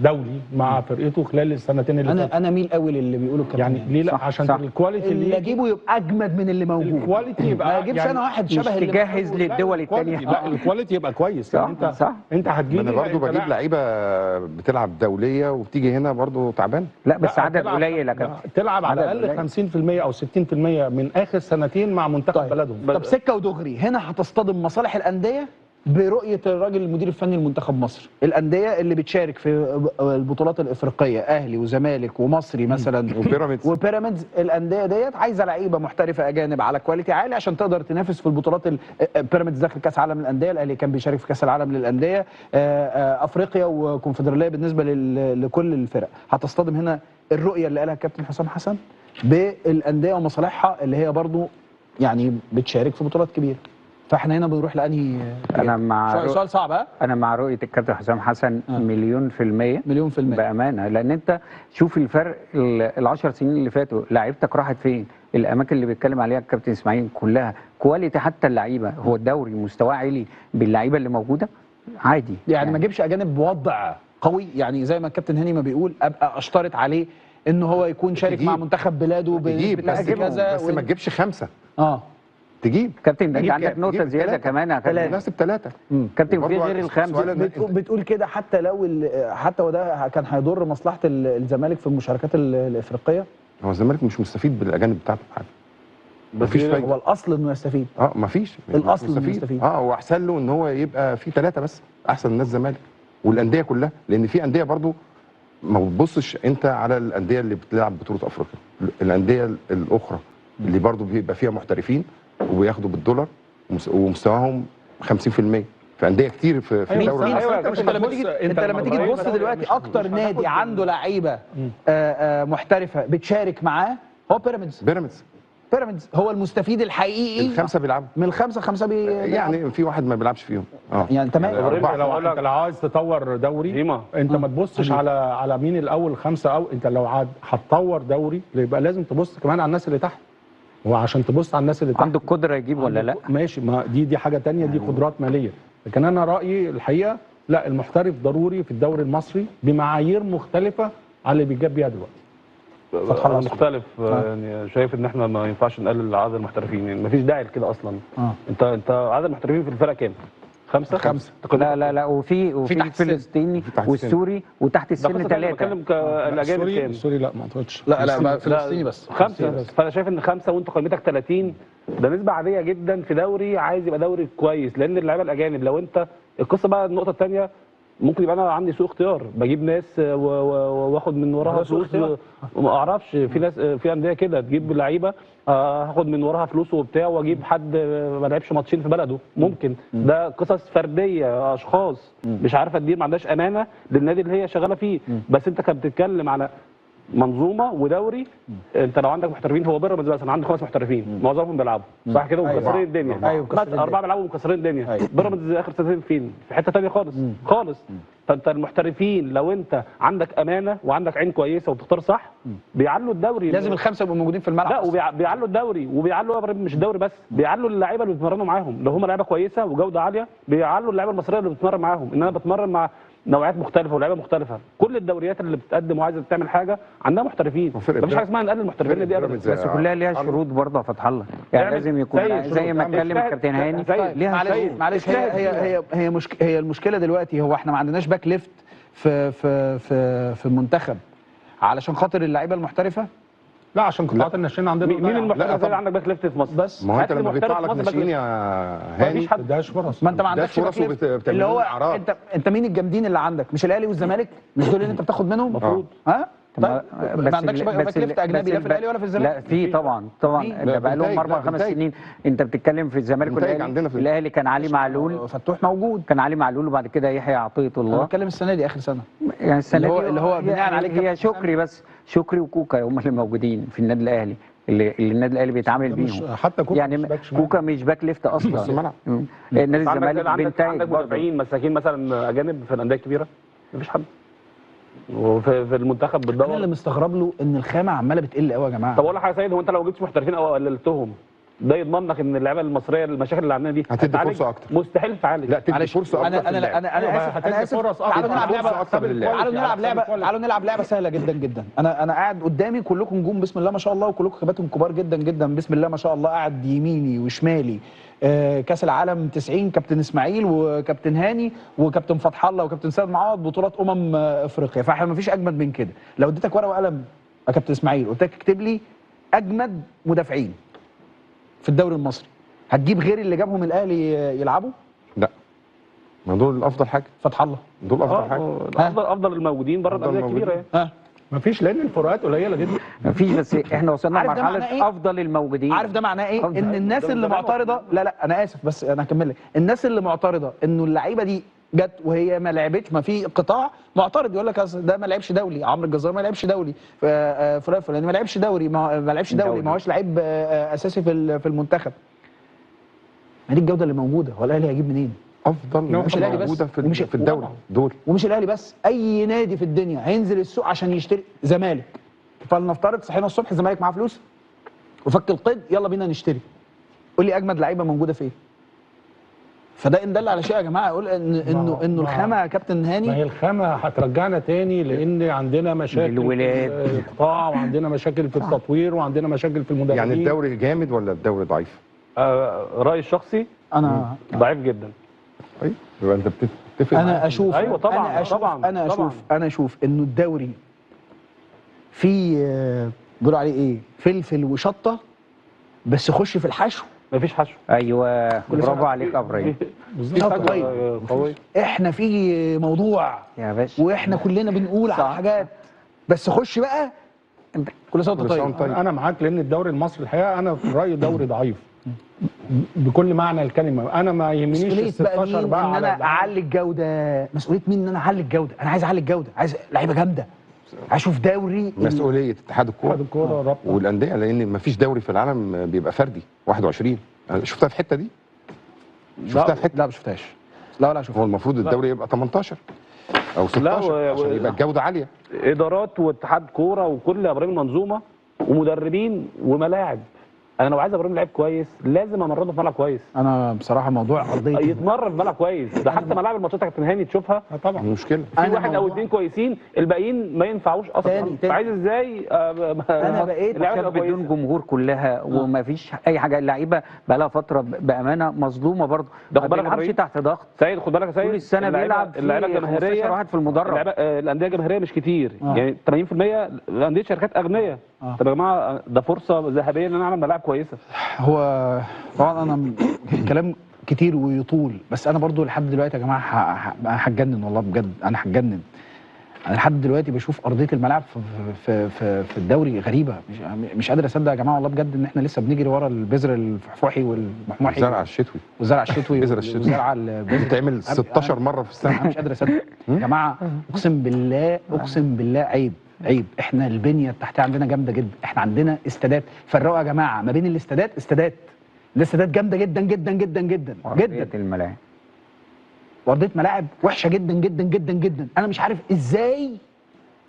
دولي مع فرقته خلال السنتين اللي فاتوا. انا ميل قوي للي بيقولوا الكابتن يعني ليه لا؟ عشان صح. ال quality اللي اجيبه يبقى اجمد من اللي موجود، ال quality يبقى ما اجيبش يعني انا واحد شبه اللي تجهز للدول الثانية. لا ال quality يبقى كويس. صح. يعني انت صح. انت هتجيب، انا برضه بجيب لعيبة بتلعب دولية وبتيجي هنا برضه تعبان. لا بس عدد قليل يا كابتن، تلعب على الاقل 50% او 60% من اخر سنتين مع منتخب بلدهم. طب سكة ودغري هنا هتصطدم مصالح الاندية برؤية الراجل المدير الفني لمنتخب مصر. الاندية اللي بتشارك في البطولات الافريقية، اهلي وزمالك ومصري مثلا وبيراميدز، الاندية ديت عايزه لعيبة محترفه اجانب على quality عالي عشان تقدر تنافس في البطولات. بيراميدز داخل كاس عالم للاندية، الاهلي كان بيشارك في كاس العالم للاندية، افريقيا وكونفدراليه بالنسبة لكل الفرق. هتصطدم هنا الرؤية اللي قالها الكابتن حسام حسن بالاندية ومصالحها اللي هي برضو يعني بتشارك في بطولات كبيرة. فاحنا هنا بنروح لانهي؟ انا مع سؤال صعب. ها، انا مع رؤية الكابتن حسام حسن 1,000,000%، 1,000,000% بامانه. لان انت شوف الفرق ال10 سنين اللي فاتوا لعيبتك راحت فين؟ الاماكن اللي بيتكلم عليها الكابتن اسماعيل كلها quality، حتى اللعيبة. هو الدوري مستواه عالي باللعيبه اللي موجودة عادي، يعني ما اجيبش اجانب بوضع قوي، يعني زي ما الكابتن هاني ما بيقول ابقى اشترط عليه ان هو يكون شارك مع منتخب بلاده بنسبة كذا، بس ما تجيبش 5. تجيب كابتن ده انت عندك نقطة زيادة كمان يا كابتن، مناسب 3 كابتن في غير الخمسة. بتقول كده حتى لو حتى وده كان هيضر مصلحة الزمالك في المشاركات الافريقية. هو الزمالك مش مستفيد بالاجانب بتاعته بحاجة، مفيش فايده. هو الاصل انه يستفيد. مفيش، الاصل انه يستفيد. هو احسن له ان هو يبقى في 3 بس، احسن الناس الزمالك والاندية كلها، لان في اندية برضو ما بتبصش انت على الاندية اللي بتلعب بطوله افريقيا، الاندية الاخرى اللي برضو بيبقى فيها محترفين وبياخدوا بالدولار ومستواهم 50% في اندية كتير في الدوري. أيوة. انت لما تيجي تبص دلوقتي اكتر نادي عنده لعيبة محترفه بتشارك معاه هو بيراميدز. بيراميدز هو المستفيد الحقيقي. الخمسة بيلعبوا من الخمسة، خمسة يعني في واحد ما بيلعبش فيهم. يعني تمام. لو انت لو عايز تطور دوري انت ما تبصش على مين الاول 5، او انت لو هتطور دوري يبقى لازم تبص كمان على الناس اللي تحت. وعشان تبص على الناس اللي تحت عنده القدرة يجيب ولا لا؟ ماشي، ما دي حاجة ثانية، دي قدرات ماليه. لكن انا رايي الحقيقة لا، المحترف ضروري في الدوري المصري بمعايير مختلفة على اللي بيتجاب بيها دلوقتي. انا مختلف. يعني شايف ان احنا ما ينفعش نقلل عدد المحترفين، يعني ما فيش داعي لكده اصلا. انت عدد المحترفين في الفرقة كام؟ 5؟ لا لا لا، وفي الفلسطيني والسوري وتحت السن 3. بتكلم كالاجانب كام؟ السوري لا ما اعتقدش. لا لا فلسطيني بس 5. فانا شايف ان 5 وانت قيمتك 30، ده نسبه عادية جدا في دوري عايز يبقى دوري كويس، لان اللعيبة الاجانب لو انت القصة بقى النقطة الثانية ممكن يبقى انا عندي سوء اختيار، بجيب ناس واخد من وراها فلوس وما اعرفش. في ناس في اندية كده تجيب لعيبة هاخد من وراها فلوس وبتاع، واجيب حد ما لعبش ماتشين في بلده. ممكن ده قصص فردية، اشخاص مش عارفه تدير، ما عندهاش امانه للنادي اللي هي شغالة فيه. بس انت كنت بتتكلم على منظومة ودوري. انت لو عندك محترفين، هو بيراميدز مثلا عنده 5 محترفين معظمهم بيلعبوا صح كده ومكسرين الدنيا. ايوه، 4 بيلعبوا ومكسرين الدنيا. أيوة. بيراميدز اخر سنتين فين؟ في حتة ثانية خالص خالص. فانت المحترفين لو انت عندك امانه وعندك عين كويسة وبتختار صح بيعلوا الدوري. لازم ال5 يبقوا موجودين في الملعب. لا، وبيعلوا الدوري وبيعلوا مش الدوري بس، بيعلوا اللعيبة اللي بيتمرنوا معاهم. لو هم لعيبة كويسة وجوده عالية بيعلوا اللعيبة المصرية اللي بتتمرن معاهم. ان انا بتمرن مع نوعيات مختلفة ولاعيبه مختلفة. كل الدوريات اللي بتقدم وعايزه تعمل حاجة عندها محترفين، مفيش حاجة اسمها نقلل المحترفين دي ابدا. بس كلها ليها شروط برضه يا فتح الله، يعني لازم يكون زي ما اتكلم الكابتن هاني ليها شروط. معلش، هي هي هي المشكلة دلوقتي هو احنا ما عندناش back left في في في في المنتخب علشان خاطر اللعيبة المحترفه. لا، عشان قطاعات الناشئين عندنا. مين المحترف اللي عندك back left في مصر؟ بس ما هو انت لما بيطلع لك ناشئين يا هاني ما تديهاش فرص. ما انت ما عندكش back left اللي هو انت مين الجامدين اللي عندك؟ مش الاهلي والزمالك؟ مش دول اللي انت بتاخد منهم المفروض؟ ها طيب ما عندكش back left اجنبي لا في الاهلي ولا في الزمالك؟ لا في طبعا ده بقى لهم 4 5 سنين. انت بتتكلم في الزمالك والاهلي. الاهلي كان علي معلول، فتوح موجود، كان علي معلول، وبعد كده يحيى عطية الله. انا بتكلم السنة دي اخر سنة، يعني السنة دي اللي هو بناء عليه هي شكري بس، شكري وكوكا هم اللي موجودين في النادي الاهلي، اللي النادي الاهلي بيتعامل بيهم. حتى كوكا يعني كوكا مش back left اصلا. نادي الزمالك بنتايج عندك مدافعين مساكين مثلا اجانب في الاندية الكبيرة مفيش حد، وفي المنتخب بتدور. انا اللي مستغرب له ان الخامة عماله بتقل قوي يا جماعة. طب اقول لك حاجة يا سيد، هو انت لو جبت محترفين او قللتهم ده يضمن لك ان اللعيبة المصرية المشاكل اللي عندنا دي هتدي فرصة اكتر. مستحيل تتعالج. لا تدي فرصة اكتر. انا اسف، انا اسف. تعالوا نلعب لعبه، تعالوا نلعب لعبه سهلة جدا جدا. انا قاعد قدامي كلكم نجوم بسم الله ما شاء الله، وكلكم كباتن كبار جدا جدا بسم الله ما شاء الله، قاعد يميني وشمالي كاس العالم 90 كابتن اسماعيل وكابتن هاني وكابتن فتح الله وكابتن سيد معوض، بطولات افريقيا، فاحنا ما فيش اجمد من كده. لو اديتك ورقة وقلم يا كابتن اسماعيل قلت لك اكتب لي اجمد مدافعين في الدوري المصري، هتجيب غير اللي جابهم الاهلي يلعبوا؟ لا، ما دول افضل حاجة. فتح الله دول افضل حاجة، افضل الموجودين بره الاندية الكبيرة يعني. مفيش، لان الفروقات قليله جدا. مفيش، بس احنا وصلنا لمرحلة افضل الموجودين. عارف ده معناه ايه؟ ان الناس اللي معترضة، لا انا اسف بس انا هكمل لك، الناس اللي معترضة انه اللعيبة دي جت وهي ما لعبتش، ما في قطاع معترض يقول لك ده ما لعبش دولي، عمرو الجزار ما لعبش دولي، فلان فلان ما لعبش دوري، ما لعبش دولي، ما هوش لعيب اساسي في المنتخب. ما دي الجودة اللي موجودة، هو الاهلي هيجيب منين؟ افضل مش الاهلي بس موجودة في الدوري دول، ومش الاهلي بس، اي نادي في الدنيا هينزل السوق عشان يشتري. زمالك، فلنفترض صحينا الصبح الزمالك معاه فلوس وفك القيد، يلا بينا نشتري، قول لي اجمد لعيبة موجودة فين؟ فده ان دل على شيء يا جماعة، اقول ان انه الخامة يا كابتن هاني، ما هي الخامة هترجعنا تاني، لان عندنا مشاكل في القطاع، وعندنا مشاكل في التطوير، وعندنا مشاكل في المدربين. يعني الدوري جامد ولا الدوري ضعيف؟ رايي الشخصي انا ضعيف جدا. طيب يبقى انت بتتفق. انا اشوف، ايوه طبعا، انا اشوف طبعا انا اشوف طبعًا. انا اشوف انه الدوري في بيقولوا عليه ايه، فلفل وشطه، بس خش في الحشو مفيش حشو. ايوه برافو عليك يا ابراهيم. طيب احنا في موضوع يا باشا، واحنا كلنا بنقول على حاجات، بس خش بقى. كل سنة وانت طيب. انا معاك، لان الدوري المصري الحقيقة انا في رايي دوري ضعيف بكل معنى الكلمة. انا ما يهمنيش ال 16 بقى ان انا اعلي الجودة، مسؤولية مين ان انا اعلي الجودة؟ انا عايز اعلي الجودة، عايز لعيبة جامدة، عايز اشوف دوري. مسؤولية اتحاد الكورة والاندية، لان ما فيش دوري في العالم بيبقى فردي 21. شفتها في الحتة دي؟ شفتها في حتة؟ لا ما شفتهاش. لا شفتها. هو المفروض الدوري يبقى 18 او 16 عشان يبقى الجودة عالية. ادارات واتحاد كورة وكل ابراهيم المنظومة ومدربين وملاعب. انا لو عايز ابراهيم لعيب كويس لازم امرنه في ملعب كويس. انا بصراحة موضوع ارضية يتمرن في ملعب كويس ده، حتى ملاعب الماتشات كابتن هاني تشوفها طبعا مشكلة، في واحد او اثنين كويسين، الباقيين ما ينفعوش اصلا. عايز ازاي انا بقيت بدون جمهور كلها وما فيش اي حاجة. اللعيبة بقى لها فترة بامانه مظلومة برضه، ما بيلعبش تحت ضغط. سيد خد بالك يا سيد، طول السنة بيلعب اللعيبة الجماهيرية، واحد في المدرج. الاندية الجماهيرية مش كتير يعني 80% اندية شركات اغنياء. طب يا جماعة ده فرصة ذهبية ان انا اعمل ملاعب كويسة. هو طبعا انا كلام كتير ويطول، بس انا برضو لحد دلوقتي يا جماعة هتجنن والله بجد، انا هتجنن. انا لحد دلوقتي بشوف ارضية الملعب في في في الدوري غريبة، مش قادر اصدق يا جماعة والله بجد ان احنا لسه بنجري ورا البذر الفحفوحي والمحموحي، الزرع الشتوي والزرع الشتوي البذر الشتوي والزرع بتعمل 16 مرة في السنة. انا مش قادر اصدق يا جماعة، اقسم بالله اقسم بالله عيب عيب. احنا البنية التحتية عندنا جامدة جدا، احنا عندنا استادات. فرقوا يا جماعة ما بين الاستادات، استادات الاستادات جامدة جدا جدا جدا جدا جدا، الملاعب وارضيه ملاعب وحشة جدا جدا جدا جدا. انا مش عارف ازاي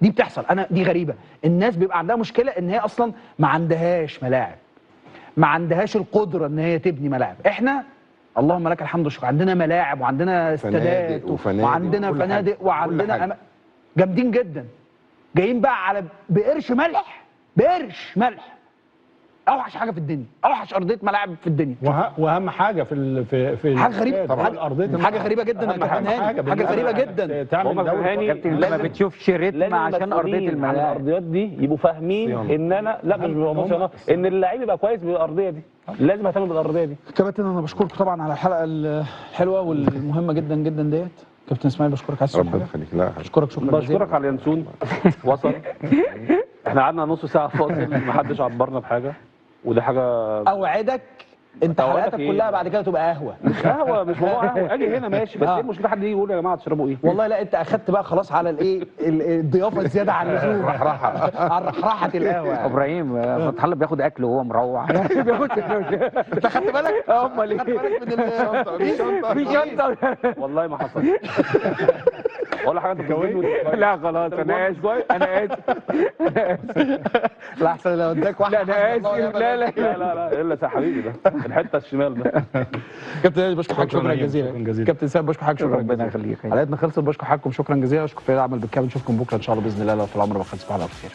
دي بتحصل، انا دي غريبة. الناس بيبقى عندها مشكلة ان هي اصلا ما عندهاش ملاعب، ما عندهاش القدرة ان هي تبني ملاعب. احنا اللهم لك الحمد والشكر عندنا ملاعب وعندنا استادات وعندنا فنادق وعندنا جامدين جدا. جايين بقى على بقرش ملح، بقرش ملح، اوحش حاجة في الدنيا، اوحش ارضية ملاعب في الدنيا. واهم حاجة في في في حاجة غريبة طبعا، ارضية حاجة غريبة جدا يا كابتن هاني، حاجة غريبة جدا. تعمل دوري كابتن ما بتشوفش رتم عشان ارضية الملاعب. الارضيات دي يبقوا فاهمين ان انا لا مش بيبقوا ان اللعيب يبقى كويس بالارضيه دي، لازم اهتم بالارضيه دي. كابتن انا بشكركم طبعا على الحلقة الحلوة والمهمه جدا جدا ديت. كابتن اسماعيل بشكرك، عايز تقول حاجة؟ ربنا يخليك. لا بشكرك، شكرا بشكرك على اليانسون. وصل احنا قعدنا نص ساعة فاصل ما حدش عبرنا بحاجة، وده حاجة اوعدك انت حلقاتك كلها بعد كده تبقى قهوة. مش قهوة، مش موضوع قهوة، اجي هنا ماشي، بس ايه المشكلة حد يجي يقول يا جماعة تشربوا ايه؟ والله لا انت اخدت بقى خلاص على الايه الضيافة الزيادة عن اللزوم، رحرحه على رحرحه القهوة. ابراهيم فتح الله بياخد اكل وهو مروح. بياخد انت خدت بالك؟ امال ايه؟ خدت بالك من في شنطه؟ والله ما حصل. ولا حاجة. انت لا خلاص انا اسف، انا اسف. لا احسن لو اداك واحدة. لا انا اسف. لا لا لا لا لا الا يا حبيبي، ده الحتة الشمال ده. كابتن هاني بشكر حضرتك شكرا جزيلا. كابتن سام بشكر حضرتك شكرا ربنا يخليك. حلقتنا خلصت، بشكر حضراتكم شكرا جزيلا، اشكر فريق العمل بالكامل. نشوفكم بكره ان شاء الله باذن الله لو في العمر ما خلص. على خير.